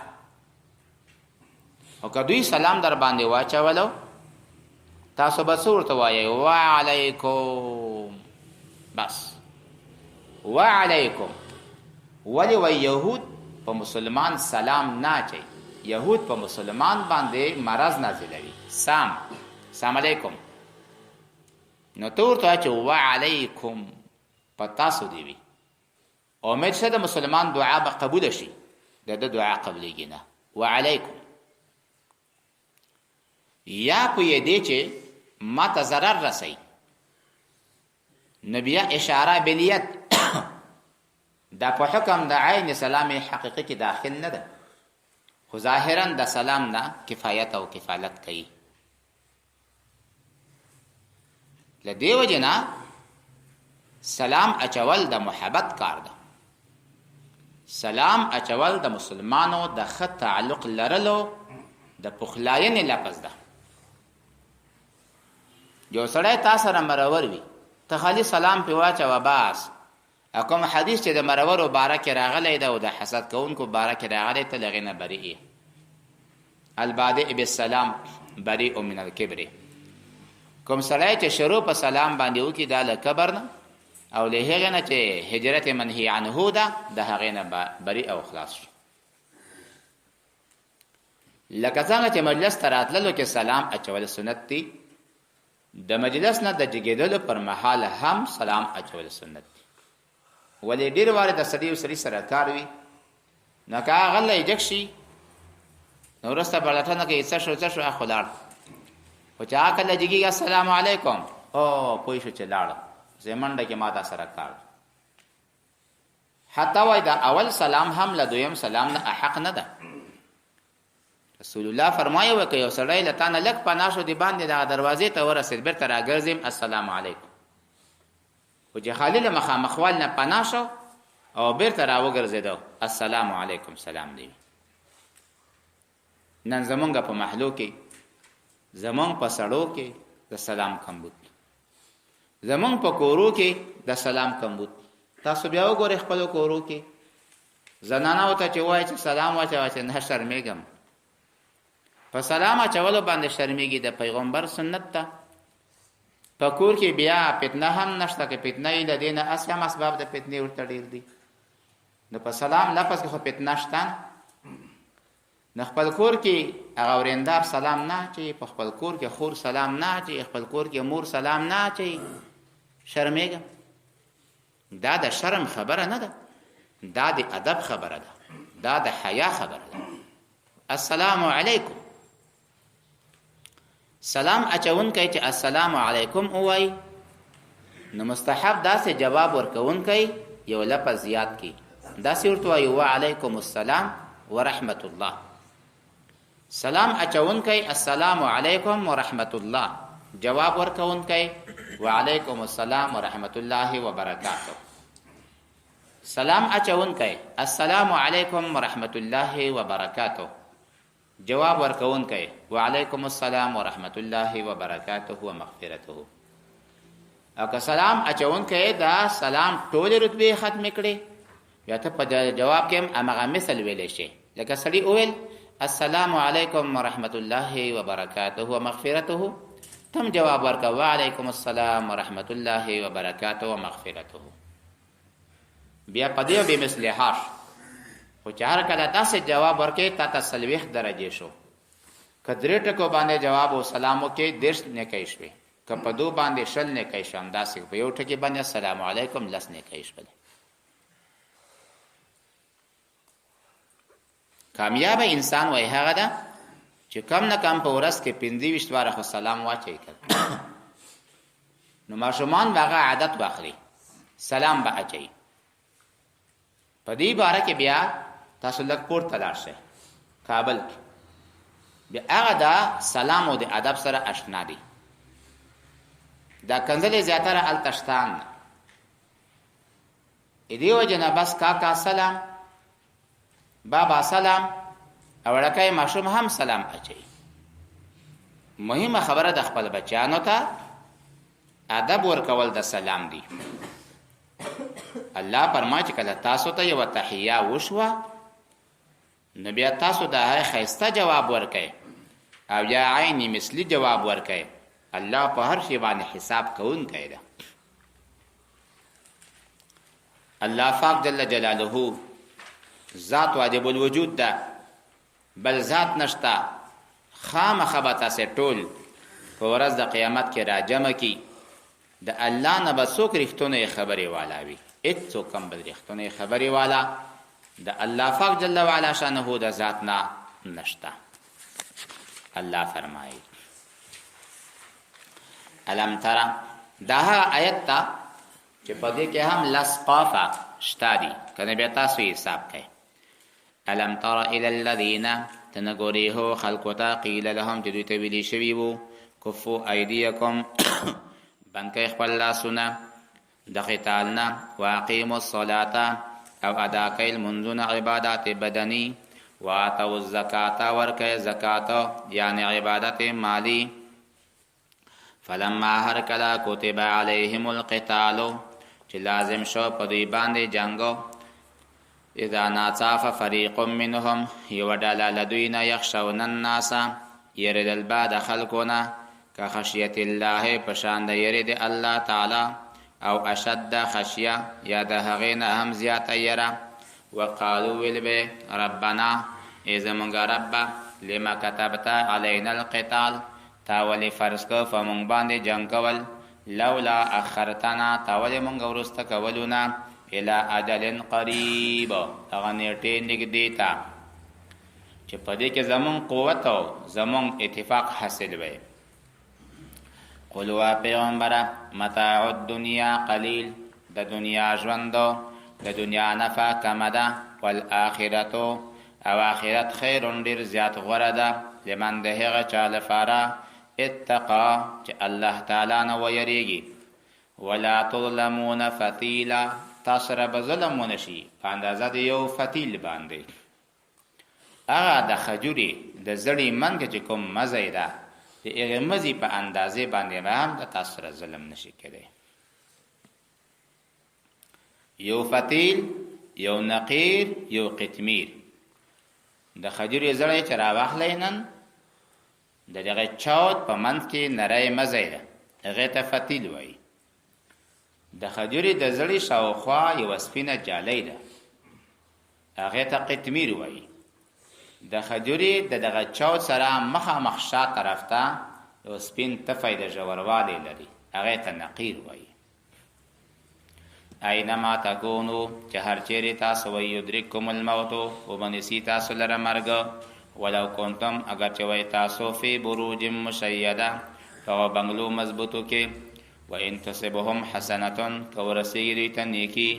[SPEAKER 1] او که دوی سلام در باندې واچولو، تاسو به څه ورته وایئ؟ وعلیکم، بس وعلیکم. ولې وایي یهود په مسلمان سلام نه اچوي؟ یهود په مسلمان باندې مرض نازلوي، سام سلام علیکم. نو ته ورته وایه چې وعلیکم، په تاسو دی وي. امید شته د مسلمان دعا به قبوله شي، د ده دعا قبلېږي نه. وعلیکم یا پوهېدې چې ما ته ضرر رسوي، نو بیا اشاره بالید دا په حکم د عین سلام حقیقي کې داخل نه ده، خو ظاهرا د سلام نه کفایت او کفالت کوي. له دې وجې نه سلام اچول د محبت کار ده. سلام اچول د مسلمانو د ښه تعلق لرلو د پخلاینې لفظ ده. یو سړی تا سره مرور وي، ته خالي سلام پې واچوه بس. او کوم حدیث چې د مرورو باره کې راغلی ده او د حسد کوونکو باره کې راغلی، ته له هغې نه بری یې. البادئ بالسلام بریء من الکبر. کوم سړی چې شروع په سلام باندې وکړي، دا له کبر نه او له هغې نه چې هجرت منهي عنه ده، د هغې نه بری او خلاص شو. لکه څنګه چې مجلس ته راتللو کې سلام اچول سنت دي، د مجلس نه د جګېدلو پر مهال هم سلام اچول سنت دي. ولې ډېر وارې د سړي او سړي سره کار وي، نو که هغه غلی جګ شي نو وروسته پلټنه کوي څه شو څه شو، اخو لاړ. خو چې هغه کله جګېږي السلام علیکم، او پوه شو چې لاړ، زه منډه کې ما تا سره کار. حتی وای دا اول سلام هم له دویم سلام نه احق نه ده. رسول الله فرمایي وکه یو سړی له تا نه لږ پناه شو، د باندې دغه دروازې ته ورسېد، بېرته راګرځم السلام علیکم. خو چې خالي له مخامخوال نه پناه شو او بېرته راوګرځېدو، السلام علیکم سلام دی. نن زمونږ په محلو کې، زمونږ په سړو کې د سلام کمبود، زمونږ په کورو کې د سلام کمبود. تاسو بیا وګورئ خپلو کورو کې زنانه ته چې وایي چې سلام واچوه، چې نه شرمېږم. په سلام اچولو باندې شرمېږي، د پیغمبر سنت ته. په کور کې بیا فتنه هم نشته، که فتنه یې له دې نه هسې هم اسباب د فتنې ورته ډېر دي، نو په سلام لفظ کې خو فتنه شته. نو خپل کور کې هغه ورېندار سلام نه اچوي، په خپل کور کې خور سلام نه اچوي، خپل کور کې مور سلام نه اچوي، شرمېږم. دا د شرم خبره نه ده، دا د ادب خبره ده، دا د حیا خبره ده. السلام علیکم سلام اچونکی چې السلام علیکم ووایي، نو مستحب داسې جواب ورکوونکی یو لفظ زیات کی، داسې ورته وایي وعلیکم السلام ورحمت الله. سلام اچونکی السلام علیکم ورحمت الله، جواب ورکوونکی وعلیکم السلام ورحمت الله وبرکاته. سلام اچونکی السلام علیکم ورحمت الله وبرکاته، جواب ورکوونکی وعلیکم السلام ورحمت الله وبرکاته ومغفرته. او که سلام اچونکی دا سلام ټولې رتبې ختمې کړې، بیا ته په جواب کې هم همغه مثل ویلی شي. لکه سړي وویل السلام علیکم ورحمت الله وبرکاته ومغفرته، تم جواب ورکړه وعلیکم السلام ورحمت الله وبرکاته ومغفرته. بیا په دې بې مثلها شو. خو چې هر کله داسې جواب ورکړې، تا ته 40 درجې شو. که درې ټکو باندې جواب او سلام وکړې، 30 نیکۍ شوې. که په دو باندې 20 نیکۍ شوې. همداسې په یو ټکي باندې السلام علیکم 10 نیکۍ شولې. کامیاب انسان وای هغه ده چې کم نه کم په ورځ کې 25 واره خو سلام واچوي که نو ماشومان به هغه عادت واخلي، سلام به اچوي. په دې باره کې بیا تاسو لږ پورته لاړ شئ، کابل کې بیا هغه دا سلام او د ادب سره اشنا دي. دا کنځلې زیاتره هلته شته نه، دې وجه نه بس کاکا سلام، بابا سلام، او وړکی ماشوم هم سلام اچوي. مهمه خبره د خپل بچیانو ته ادب ورکول د سلام دی. الله فرمایي چې کله تاسو ته یوه تحیه وشوه، نو بیا تاسو د هغې ښایسته جواب ورکړئ او یا عین مثلي جواب ورکړئ. الله په هر شي باندې حساب کوونکی ده. الله پاک جل جلاله ذات واجب الوجود ده، بل ذات نشته. خامخا به تاسې ټول په ورځ د قیامت کې راجمع کی. د الله نه به څوک رښتونی خبرې والا وي؟ هېڅوک هم بل رښتونی خبرې والا د الله پاک جل وعلا شانه د ذات نه نشته. الله فرمایي الم ترى، دا هغه آیت ته چې په دې کې هم لس قافه شته دي، کنه بیا تاسو یې حساب کړئ. الم تر الى الذين، ته نه ګورې هو خلکو ته، قیل لهم، چې دوی ته ویلي شوي وو، کفو ایدیکم، بند کړئ خپل لاسونه د قتال نه، واقیموا الصلاة، او ادا کړئ لمونځونه عبادات بدني، واتو الزکات، ورکړئ زکات یعنی عبادت مالی. فلما هر کله کتب علیهم القتال چې لازم شو په دوی باندې جنګ، اذا ناڅافه فريق منهم یوه ډله له دوی نه یخشون الناس یریدل به د خلکو نه که خشیت الله په شان د یرې د الله تعالی او اشد خشیه یا د هغې نه هم زیاته یره. وقالو ویل به ربنا ای زمونږ ربه لما كتبت علینا القتال تا ولې فرض که په مونږ باندې جنګ کول، لولا اخرتنا تا ولې مونږ وروسته کولو نه الی اجل قریب هغه نیټې نږدې ته چې په دې کې زمونږ قوت او زمونږ اتفاق حاصل وي. قل وا پیغمبره متاع الدنیا قلیل، د دنیا ژوند د دنیا نفع کمه ده، والآخرت او آخرت خیر ډیر زیات غوره ده لمن د هغه چا لپاره اتقا چې الله تعالی نه ویریږي. ولا تظلمون فتیلا، تاسو سره به ظلم ونه شي په اندازه د یو فتیل باندې. هغه د خجورې د زړې منګ چې کوم مزی ده د هغې مزي په اندازې باندې به هم د تاسو سره ظلم نشي کېدی. یو فتیل، یو نقیر، یو قطمیر د خجورې زړی چې راواخلی نن د دغه چاود په منځ کې نری مزی ده، هغې ته فتیل وایي. د خجورې د زړې شاوخوا یوه سپینه جالۍ ده، هغې ته قطمیر وایي. د خجورې د دغه چاود سره مخامخ شا طرف ته یو سپین تفی د ژوروالی لري، هغې ته نقیر وایي. اینما تکونو چې هر چیرې تاسو وئ یدرککم الموت وبه نیسي تاسو لره مرګ، ولو کنتم اگر چې وئ تاسو فی بروج مشیده په هغو بنګلو مضبوطو کې. وان تصبهم حسنة که ورسیږي دوی ته نیکي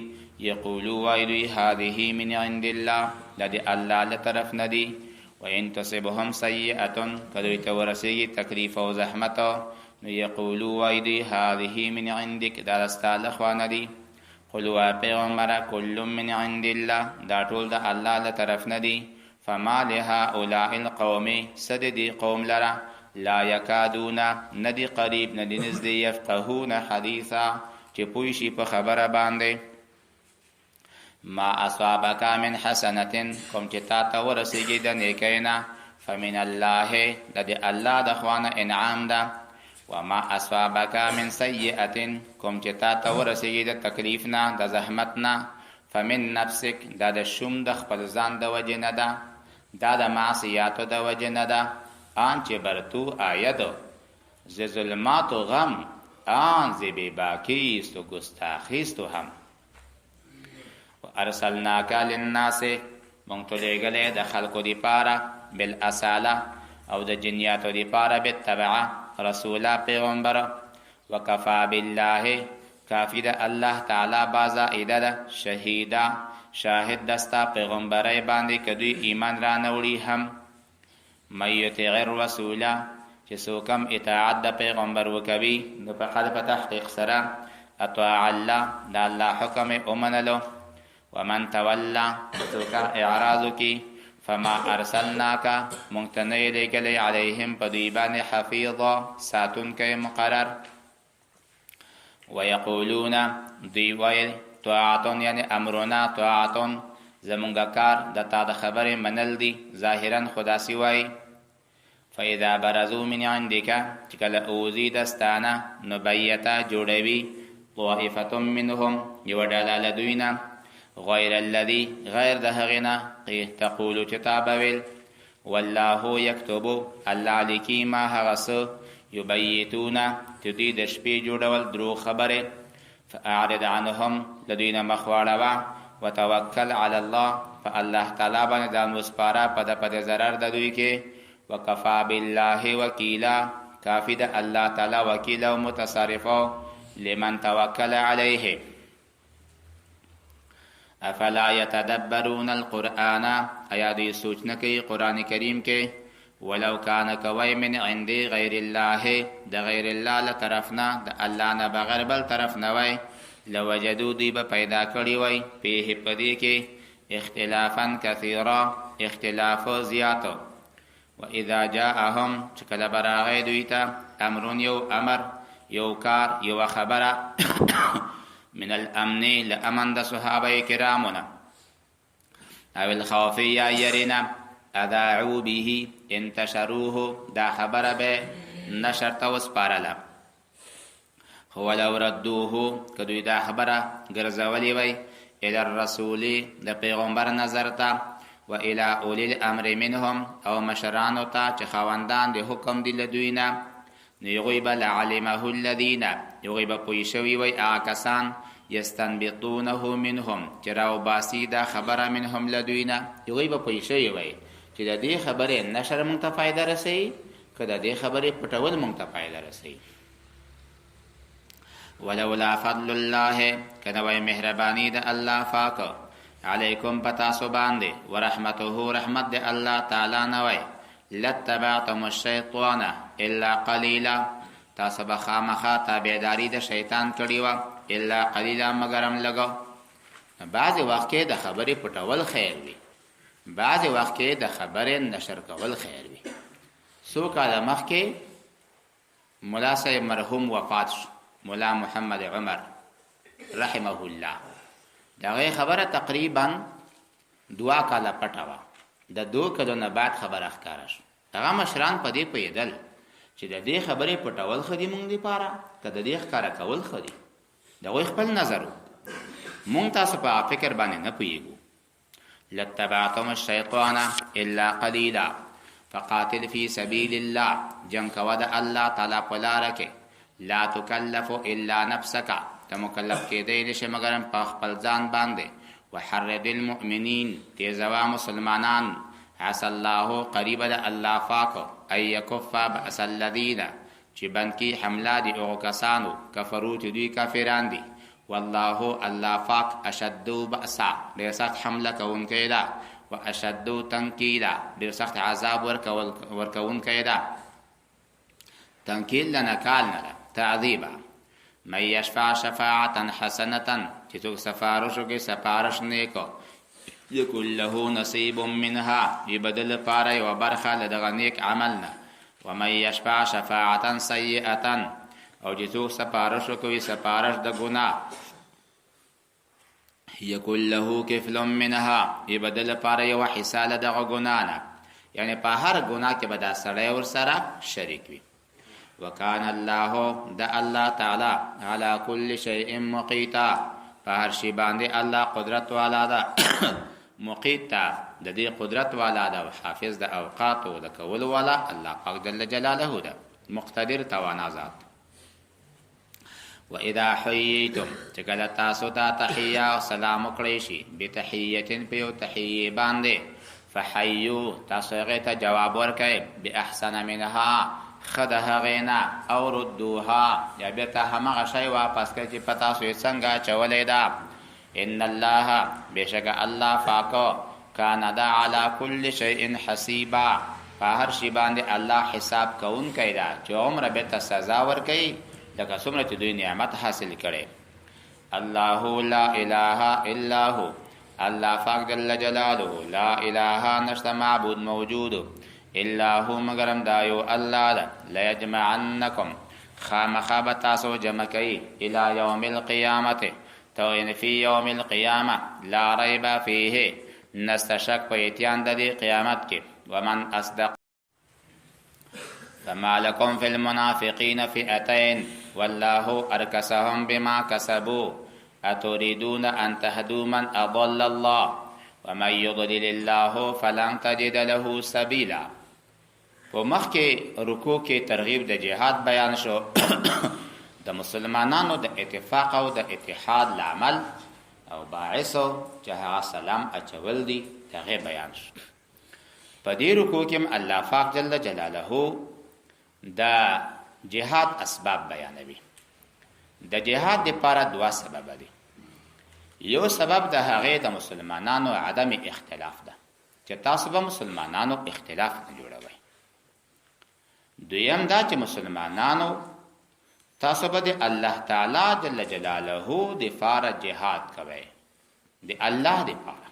[SPEAKER 1] یقولو وایي دوی هذه من عند الله دا د الله له طرف نه دي. وان تصبهم سیئة که دوی ته ورسیږي تکلیف او زحمت نو یقولو وایي دوی هذه من عندک دا د ستا له خوا نه دي. قل وا پیغمبره کل من عند الله دا ټول د الله له طرف نه دي. فما لهؤلاء القوم څه د دې قوم لره لا یکادون نه دي قریب نه دي نږدې یفقهون حدیثا چې پوه شي په خبره باندې. ما اصابک من حسنة کوم چې تا ته ورسیږي د نیکۍ نه فمن الله د دې الله د خوا نه انعام ده. وما اصابک من سیئة کوم چې تا ته ورسیږي د تکلیف نه د زحمت نه فمن نفسک دا د شوم د خپل ځان د وجې نه ده، دا د معصیاتو د وجې نه ده. آن چې بر تو آید ز ظلمات و غم آن ز بې باکیست و ګستاخیست و هم. وارسلناک للناس مونږ ته لېږلی د خلکو دپاره بالاصاله او د جنیاتو دپاره بالتبعه رسولا پیغمبر. وکفا بالله کافی ده الله تعالی بازائده ده شهیدا شاهد دستا پیغمبرۍ باندې که دوی ایمان را نه وړي هم. من یطع الرسول چې څوک هم اطاعت د پیغمبر وکوي نو فقد په تحقیق سره اطاع الله د الله حکم یې ومنلو. ومن تولا څوک اعراض وکړي فما ارسلناک مونږ ته نه یې لېږلی علیهم په دوی باندې حفیظا ساتونکی مقرر. ویقولون دوی ویل طاعت یعنی امرنا طاعت زمونږ کار د تا د خبرې منل دي، ظاهرا خو داسې وایي. فاذا برزو من عندك چې کله اوځي د ستانه نو بیته جوړوي طائفة منهم یوه ډله له دوی نه غیر الذي غیر د هغې نه تقول چې تا به ویل. والله یکتب الله لیکي ما هغه څه یبیتون چې دوی د شپې جوړول دروغ خبرې. فاعرض عنهم له دوی نه مخ واړوه وتوکل علی الله په الله تعالی باندې ځان وسپاره په د په د ضرر د دوی کې. وکفا بالله وکیلا کافی د الله تعالی وکیل او متصرف لمن توکل علیه. افلا يتدبرون القرآن ایا دوی سوچ نه کوي قرآن کریم کې؟ ولو کان کوي من عند غیر الله د غیر الله له طرف نه د الله نه بغیر بل طرف نه وای لوجدو دوی به پیدا کړي وای فيه په دې کې اختلافا کثیرا اختلاف زیات. واذا جاءهم چې کله به راغی دوی ته امر یو امر یو کار، یوه خبره، من الامن، له امن د صحابه کرامو نه، او الخوف، یا یری نه، اذاعو به، انتشروه، دا خبره به نشر ته وسپارله. خو ولو ردوه، که دوی دا خبره ګرځولې وای، الى الرسول، د پیغمبر نظر ته، و الى اولی الامر منهم، او مشرانو ته چې خاوندان د حکم دي له دوی نه، نو هغوی به لعلمه الذین، هغوی به پوه شوي وای هغه کسان، یستنبطونه منهم، چې راوباسي دا خبره، منهم، له دوی نه. هغوی به پوه شوي وای چې د دې خبرې نشر مونږ ته فایده رسوي که د دې خبرې پټول مونږ ته فایده رسوي. ولولا فضل الله، کنه وای مهرباني د الله پاک، علیکم، پتاسو باندې، ورحمته، رحمت د الله تعالی نه وای، لتبعتم الشیطان الا قلیلا، تاسو به خامخا تابعداري د شیطان کړی وه، الا قلیلا، مګرم لږه. بعضې وخت کې د خبرې پټول خیر وي، بعضې وخت کې د خبرې نشر کول خیر وي. څو کاله مخکې ملا صاحب مرحوم وفات شو، ملا محمد عمر رحمه الله. د هغې خبره تقریبا 2 کاله پټه وه. د 2 کلو نه بعد خبره ښکاره شو. هغه مشران په دې پوهېدل چې د دې خبرې پټول ښه دي مونږ دپاره که د دې ښکاره کول ښه دي. د هغوی خپل نظر و، مونږ تاسو په فکر باندې نه پوهېږو. لاتبعتم الشیطان الا قلیلا. فقاتل فی سبیل الله، جنگ کوه د الله تعالی په لاره کې. لا تکلف الا نفسک، ته مکلف کېدی نشې مګرم په خپل ځان باندې. وحرد المؤمنین، تیزوا مسلمانان. عسى الله، قریب د الله پاک، ان یکف بأس الذین، چې بند کی حمله د هغو کسانو، کفرو، چې دوی کافران دي. والله، الله پاک، اشد بأسا، ډېر سخت حمله کوونکی ده، و اشد تنکیلا، ډېر سخت عذاب ورکوونکی ده. تنکیل د نکال نه ده، تعذیبا. من یشفع شفاعة حسنة، چې څوک سفارش وکړي سفارش نیکو، یکن له نصیب منها، وي به ده لپاره یوه برخه له دغه نیک عمل نه. ومن یشفع شفاعة سیئة، او چې څوک سفارش وکوي سفارش د ګناه، یکن له کفل منها، وي به ده لپاره یوه حصه له دغه ګناه نه. یعنی په هر ګناه کې به دا سړی ورسره شریک وي. وکان الله، د الله تعالی، علی کل شیء مقیتا، په هر شی باندې الله قدرت والا ده. مقیت ده، د دې قدرت والا ده او حافظ د اوقاتو د کولو والا الله پاک جل جلاله ده، مقتدر توانا ذات. و اذا حییتم، چې کله تاسو ته تحیه او سلام وکړی شي، بتحیه، په یو تحیه باندې، فحیو، تاسو هغې ته جواب ورکړئ، باحسن منها، ښه د هغې نه، او ردوها، یا بیرته همغه شی واپس کړئ چې په تاسو یې څنګه اچولی ده. ان الله، بېشکه الله پاک، کان ده، علی کل شیء حسیبا، په هر شي باندې الله حساب کوونکی ده، چې عمره بیرته سزا ورکوي لکه څومره چې دوی نعمت حاصل کړي. الله لا اله الا هو، الله پاک جل جلاله، لا اله، نشته معبود موجود، الا هو، مګرم دا یو الله ده. لیجمعنکم، خامخا به تاسو جمع کوي، الی یوم القیامت، تو یعنی فی یوم القیامه لا ریب فیه، نسته شک په اتیان د دې قیامت کې. ومن اصدق. فما لكم في المنافقين فئتين والله أركسهم بما كسبوا أتريدون أن تهدوا من أضل الله ومن يضلل الله فلن تجد له سبيلا. په مخکې رکوع کې ترغیب د جهاد بیان شو، د مسلمانانو د اتفاق او د اتحاد لامل او باعث چې هغه سلام اچول دي، هغه بیان شو. په دې رکوع کې الله پاک جل جلاله د جهاد اسباب بیانوي. د جهاد لپاره دوه سبب دي. یو سبب د هغې د مسلمانانو عدم اختلاف ده، چې تاسو به مسلمانانو اختلاف نه جوړوئ. دویم دا چې مسلمانانو، تاسو به د الله تعالی جل جلاله د فار جهاد کوئ، د الله د پاره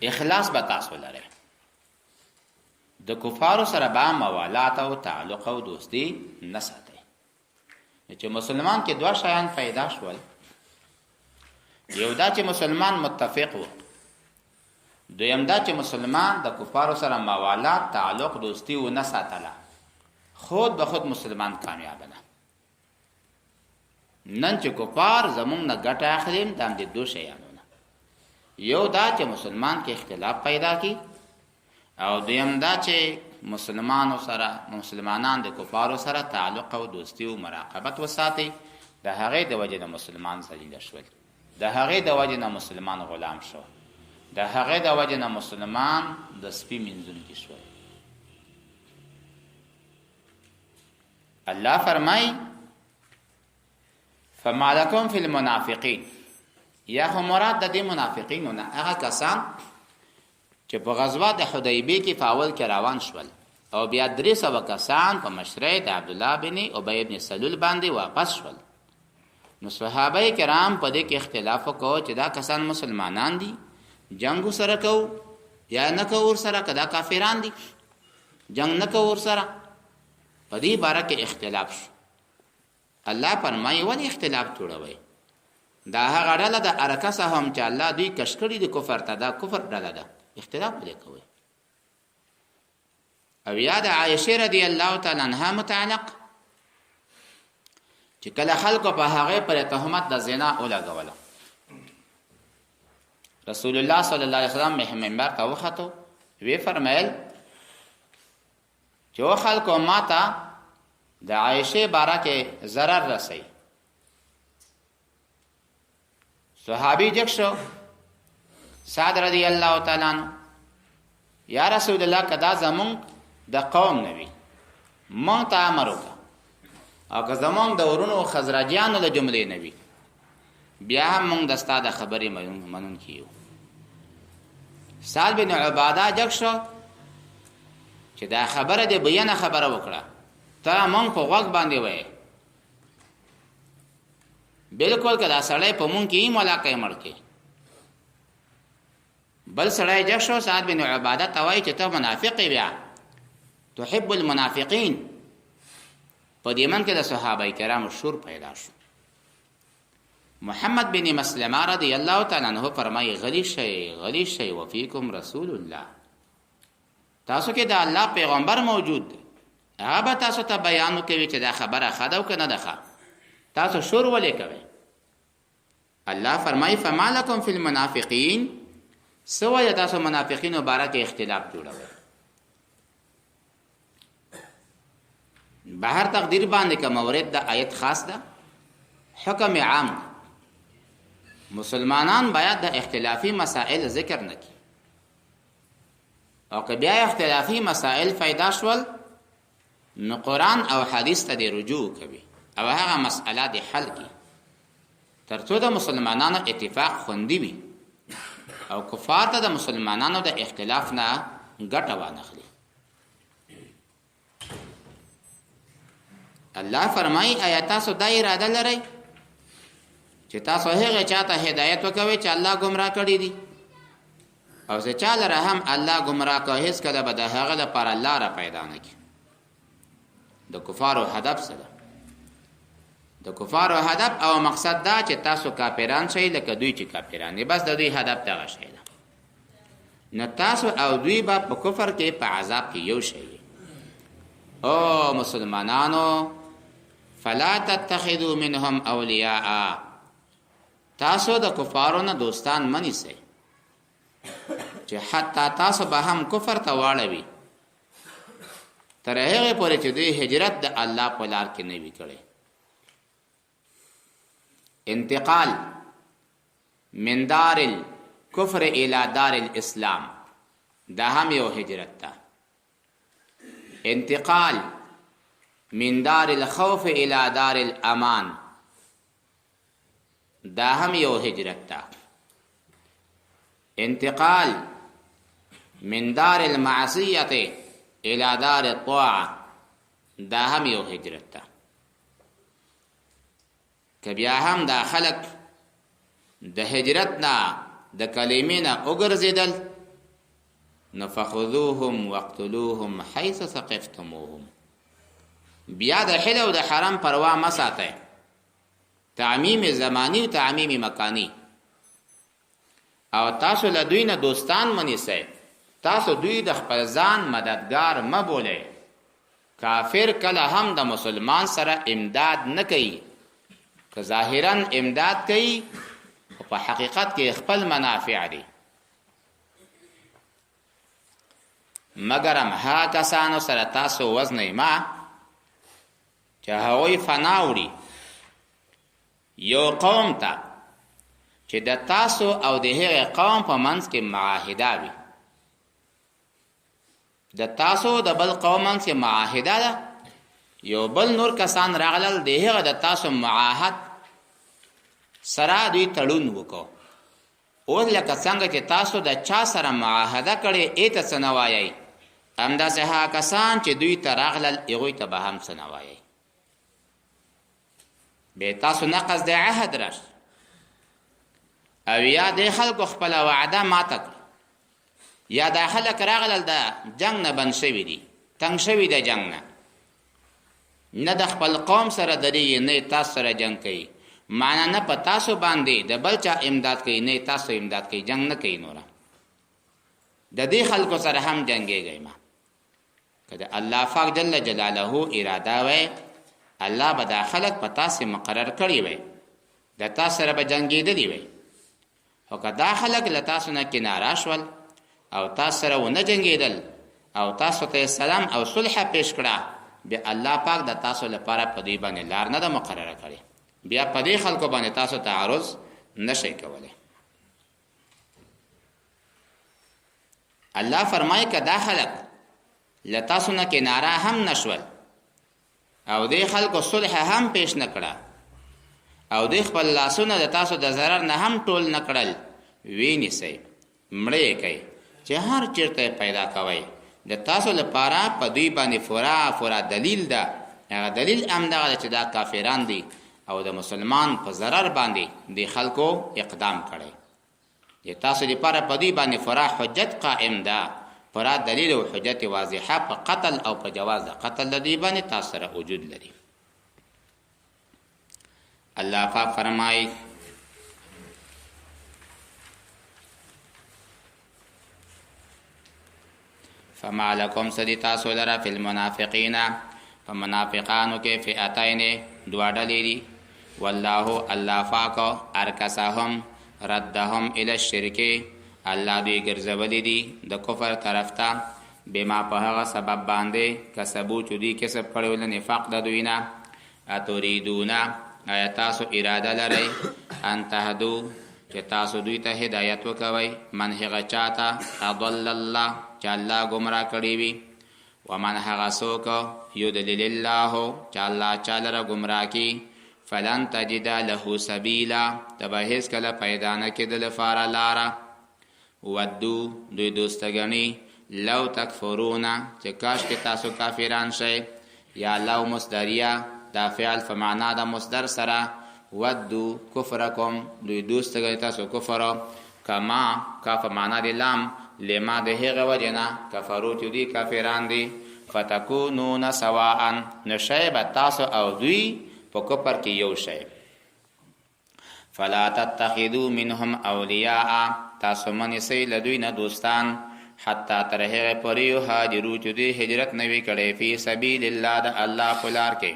[SPEAKER 1] اخلاص به تاسو لرئ، د کفارو سره به موالات او تعلق او دوستی نه ساتئ. چې مسلمان کې دوه شیان پیدا شول، یو دا چې مسلمان متفق وو، دویم دا چې مسلمان د کفارو سره موالات، تعلق، دوستی و نه ساتله، خود به خود مسلمان کامیاب نه. نن چې کفار زمونږ نه ګټه اخلي، دا هم د دوه شیانو نه، یو دا چې مسلمان کې اختلاف پیدا کی، او دویم دا چې مسلمانو سره مسلمانان د کفارو سره تعلق او دوستی او مراقبت وساتي. د هغې د وجې نه مسلمان ذلیل شول، د هغې د وجې نه مسلمان غلام شو، د هغې د وجې نه مسلمان د سپي مینځونکي شول. الله فرمای فما لکم فی المنافقین، یا خو مراد د دې منافقینو نه هغه کسان چې په غزوه د حدیبیه کې په اول کې روان شول او بیا 300 کسان په مشرۍ د عبدالله بن ابی بن سلول باندې واپس شول. نو صحابه کرام په دې کې اختلاف وکړ چې دا کسان مسلمانان دي، جنگ سره کو یا نه کو سره، کدا کافران دي جنگ نه کو سره. په دې باره کې اختلاف شو. الله فرمایي ولې اختلاف جوړوي؟ دا هغه ډله ده ارکسهم چې الله دوی کش کړي دي کفر ته، دا کفر ډله ده، اختلاف ولې کوي؟ او یا د عایشه رضی الله تعالی عنها متعلق چې کله خلکو په هغه پر تهمت د زنا ولګوله، رسول الله صلی الله علیه وسلم منبر ته وختو، وی فرمایل چې خلکو ماته د عایشه باره کې ضرر رسي. صحابي جګ شو، سعد رضی الله تعالی عنہ، یا رسول الله کدا زمونږ د قوم نه وي مونږ ته امر وکړه، او که زمونږ د ورونو خزرجیانو له جملې نه وي بیا هم مونږ د ستا د خبرې منونکي یو. سعد بن عباده جګ شو چې دا خبره دې بیانه خبره وکړه، ته مونږ په غوږ باندې وایې، بالکل که دا سړی په مونږ کې یې ملاقه یې مړ کړي. بل سړی جګ شو، سعد بن عباده ته وایي چې ته منافق یې، بیا تحب المنافقین. په دې من کې د صحابه کرامو شور پیدا شو. محمد بن مسلمه رضی الله تعالی عنہ فرمایي غلی شئ، غلی شئ، وفیکم رسول الله، تاسو کې د الله پیغمبر موجود دی، هغه به تاسو ته بیان وکوي چې دا خبره ښه ده او که نه ده ښه، تاسو شور ولې کوئ؟ الله فرمایي فما لکم فی المنافقین، څه وجه تاسو منافقینو باره کې اختلاف جوړوئ؟ بهر تقدیر باندې که مورد د آیت خاص ده، حکم عام ده. مسلمانان باید د اختلافي مسائل ذکر نه کړي، او که بیا اختلافي مسائل پیدا شول نو قرآن او حدیث ته دې رجوع کوي او هغه مسئله دې حل کړي، ترڅو د مسلمانانو اتفاق خوندي وي او کفار ته د مسلمانانو د اختلاف نه ګټه وانخلي. الله فرمایي آیا تاسو دا اراده لرئ چې تاسو هغه چاته هدایت وکوي چې الله ګمراه کړی دي، او چې چا لره هم الله ګمراه کړ هیڅ کله به د هغه لپاره لاره پیدا نه کړي. د کفارو هدف څه ده؟ د کفارو هدف او مقصد دا چې تاسو کافران شئ لکه دوی چې کافران دي، بس د دوی هدف دغه شی ده. نو تاسو او دوی به په کفر کې په عذاب کې یو شي. او مسلمانانو فلا تتخذوا منهم اولیاء، تاسو د کفارو نه دوستان منی سئ چې حتی تاسو به هم کفر ته واړوي تر هغه پورې چې دوی هجرت د الله په لار کې نه وي کړی. انتقال من دار الكفر الى دار الاسلام دا هم یو هجرت ده. انتقال من دار الخوف الى دار الامان دا هم یو هجرت ده. انتقال من دار المعصیت الى دار الطاعه دا هم یو هجرت ده. که بیا هم دا خلک د هجرت نه د کلمې نه وګرځېدل نو فخذوهم واقتلوهم حيث ثقفتموهم، بیا د حل او د حرام پروا مه ساتئ. تعمیم زمانی او تعمیم مکانی. او تاسو له دوی نه دوستان مه نیسئ، تاسو دوی د خپل ځان مددګار مه بولئ. کافر کله هم د مسلمان سره امداد نه کوي، که ظاهرا امداد کوي خو په حقیقت کې خپل منافع دي. مګرم هغه کسانو سره تاسو وزنئ ما چې هغوی فنا وړي یو قوم ته چې د تاسو او د هغه قوم په منځ کې معاهده وي. د تاسو د بل قوم منځ کې معاهده ده، یو بل نور کسان راغلل، د هغه د تاسو معاهد سره دوی تړون وکړو. اوس لکه څنګه چې تاسو د چا سره معاهده کړې ایته څه نه وایئ، همداسې هغه کسان چې دوی ته راغلل هغوی ته به هم څه نه وایئ. به تاسو نقض د عهد راشي او یا د خلکو خپل وعده ماته کړه، یا دا خلک راغلل د جنگ نه بند شوي دي، تنګ شوي د جنگ نه، نه د خپل قوم سره درېږي، نه تاسو سره جنگ کوي، معنا نه په تاسو باندې د بل چا امداد کوي، نه تاسو امداد کوي، جنگ نه کوي. نوره د دې خلکو سره هم جنګېږئ ما. که د الله پاک جل جلاله اراده وای، الله به دا خلک په تاسې مقرر کړي وای، د تاسو سره به جنګېدلي وای. خو که دا خلک له تاسو نه کناره شول او تاسو سره ونه جنګېدل او تاسو ته سلام او صلح پیش کړه، بیا الله پاک د تاسو لپاره په دوی باندې لار نه ده مقرره کړې، بیا په دې خلکو باندې تاسو تعرض نشئ کولی. الله فرمایي که دا خلک له تاسو نه کناره هم نشول او دې خلکو صلح هم پیش نه کړه او دوی خپل لاسونه د تاسو د ضرر نه هم ټول نه کړل، ویې نیسئ، مړه یې کړئ، چې هر چېرته یې پیدا کوئ. د تاسو لپاره په دوی باندې پوره پوره دلیل ده. هغه دلیل همدغه ده چې دا کافران دي او د مسلمان په ضرر باندې دې خلکو اقدام کړی. د تاسو لپاره په دوی باندې پوره حجت قائم ده، پوره دلیل او حجت واضحه په قتل او په جواز د قتل د دوی باندې تاسو سره وجود لري. الله پاک فرمایي فما لکم سدی تاسو لره فی المنافقین په منافقانو کې فئتین دوه ډلې دي. والله الله پاک ارکسهم ردهم الی الشرک، الله دوی ګرځولي دي د کفر طرف ته، بما په هغه سبب باندې کسبو چې دوی کسب کړی له نفاق د دوی نه. اتریدون آیا تاسو اراده لرئ ان تهدو چې تاسو دوی ته هدایت وکوئ، من هغه چاته اضل الله چې الله ګمراه کړی وي، ومن هغه څوک یضلل الله چې الله چا لره ګمراه کړي، فلن تجد له سبیلا ته به هېڅکله پیدا نه کړې د لپاره لاره. ودو دوی دوست ګڼي لو تکفرون چې کاش کې تاسو کافران شئ، یا لو مصدریه دا فعل په معنا د مصدر سره، ودو کفرکم دوی دوست ګڼي تاسو کفر، کما کا په معنا د لام لما د هغه وجې نه کفرو چې دوی کافران دي، فتکونون سواء نو شی به تاسو او دوی په کفر کې یو شی. فلا تتخذو منهم اولیاء تاسو مه نیسئ له دوی نه دوستان، حتی تر هغې پورې یهاجرو چې دوی هجرت نه وي کړی فی سبیل الله د الله په لار کې.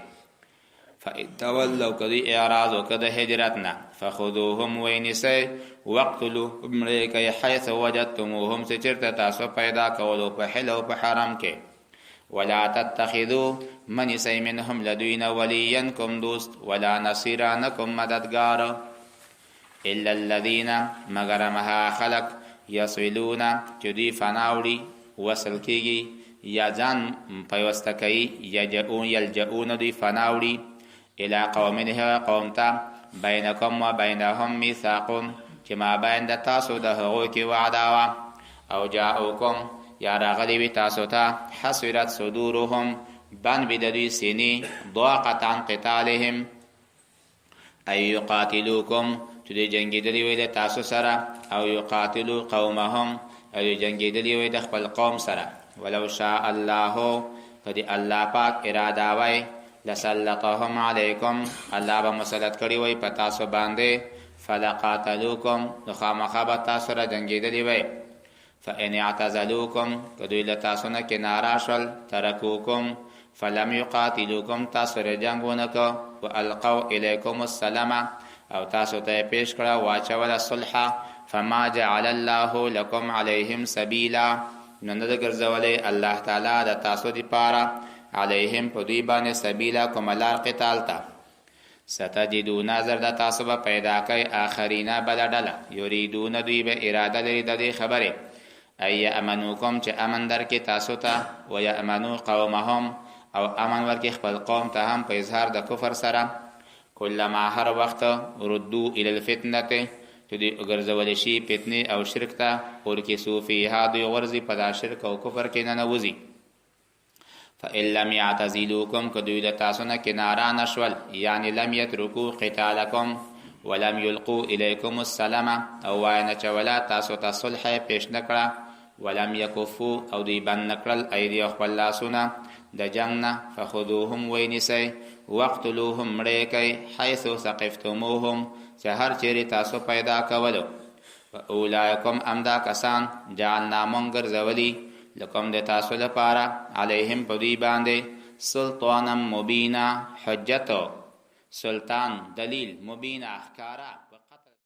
[SPEAKER 1] فإن تولوا که دوی اعراض وکړ د هجرت نه، فخذوهم ویې نیسئ، وقتلوهم مړه یې کړئ، حیث وجدتموهم چې چېرته تاسو پیدا کولو په حل او په حرم کې. ولا تتخذو مه نیسئ منهم له دوی نه ولیا کوم دوست، ولا نصیرا نه کوم مددګار، الا الذین مګر هغه خلک یصلون چې دوی فنا وړي، وصل کیږي یا ځان پیوسته کوي، یجؤون یلجؤون دوی فنا وړي الی قوم هغه قوم ته بینکم و بینهم میثاق چې مابین د تاسو د هغو کې وعده وه، او جاءوکم یا راغلی وي تاسو ته حسرت صدورهم بند وي د دوی سینې ضاقت عن قتالهم ای یقاتلوکم چې دوی جنګېدلي وي له تاسو سره، او یقاتلو قومهم او دوی جنګېدلي وي د خپل قوم سره. ولو شاء الله که د الله پاک اراده وای لسلطهم علیکم، الله به مسلط کړي وای په تاسو باندې، فلقاتلوکم، نو خامخا به تاسو سره جنګېدلي وای. فإن اعتزلوکم، که دوی له تاسو نه کناره شول، ترکوکم فلم یقاتلوکم، تاسو سره جنګ ونه کړ، والقوا الیکم السلام، او تاسو ته پیش کړه واچوله صلح، فما جعل الله لكم عليهم سبیلا، نو نه ده ګرځولی الله تعالی د تاسو دپاره علیهم په دوی باندې سبیلا کومه لار قتال ته. ستجدون، زر د تاسو به پیدا کوي آخرین بله ډله، یریدون، دوی به اراده لري د دې خبرې، ای یامنوکم، چې امن درکې تاسو ته، و یامنو قومهم، او امن ورکې خپل قوم ته هم په اظهار د کفر سره. کلما، هر وخت، ردو الی الفتنه، چې دوی وګرځول شي فتنې او شرک ته، ورکسو فیها، دوی غورځي په دا شرک او کفر کې ننوځي. فإن لم يعتزلوكم، که دوی له تاسو نه کناره نه شول، یعنی لم یترکو قتالکم ولم یلقو الیکم السلام، او وای نه چوله تاسو ته صلح پیش نه کړه، ولم یکفو، او دوی بند نه کړل ایدی خپل لاسونه د جنگ نه، فخذوهم، وینیسئ، وقتلوهم، مړه کوي، حيث ثقفتموهم، چې هر چیرې تاسو پیدا کولو. اولئکم، امدا کسان، جعلنا، مونږ ګرځولي، لکم، د تاسو لپاره، علیهم، په دوی باندې، سلطانا مبینا، حجت، سلطان، دلیل، مبینا، ښکارا.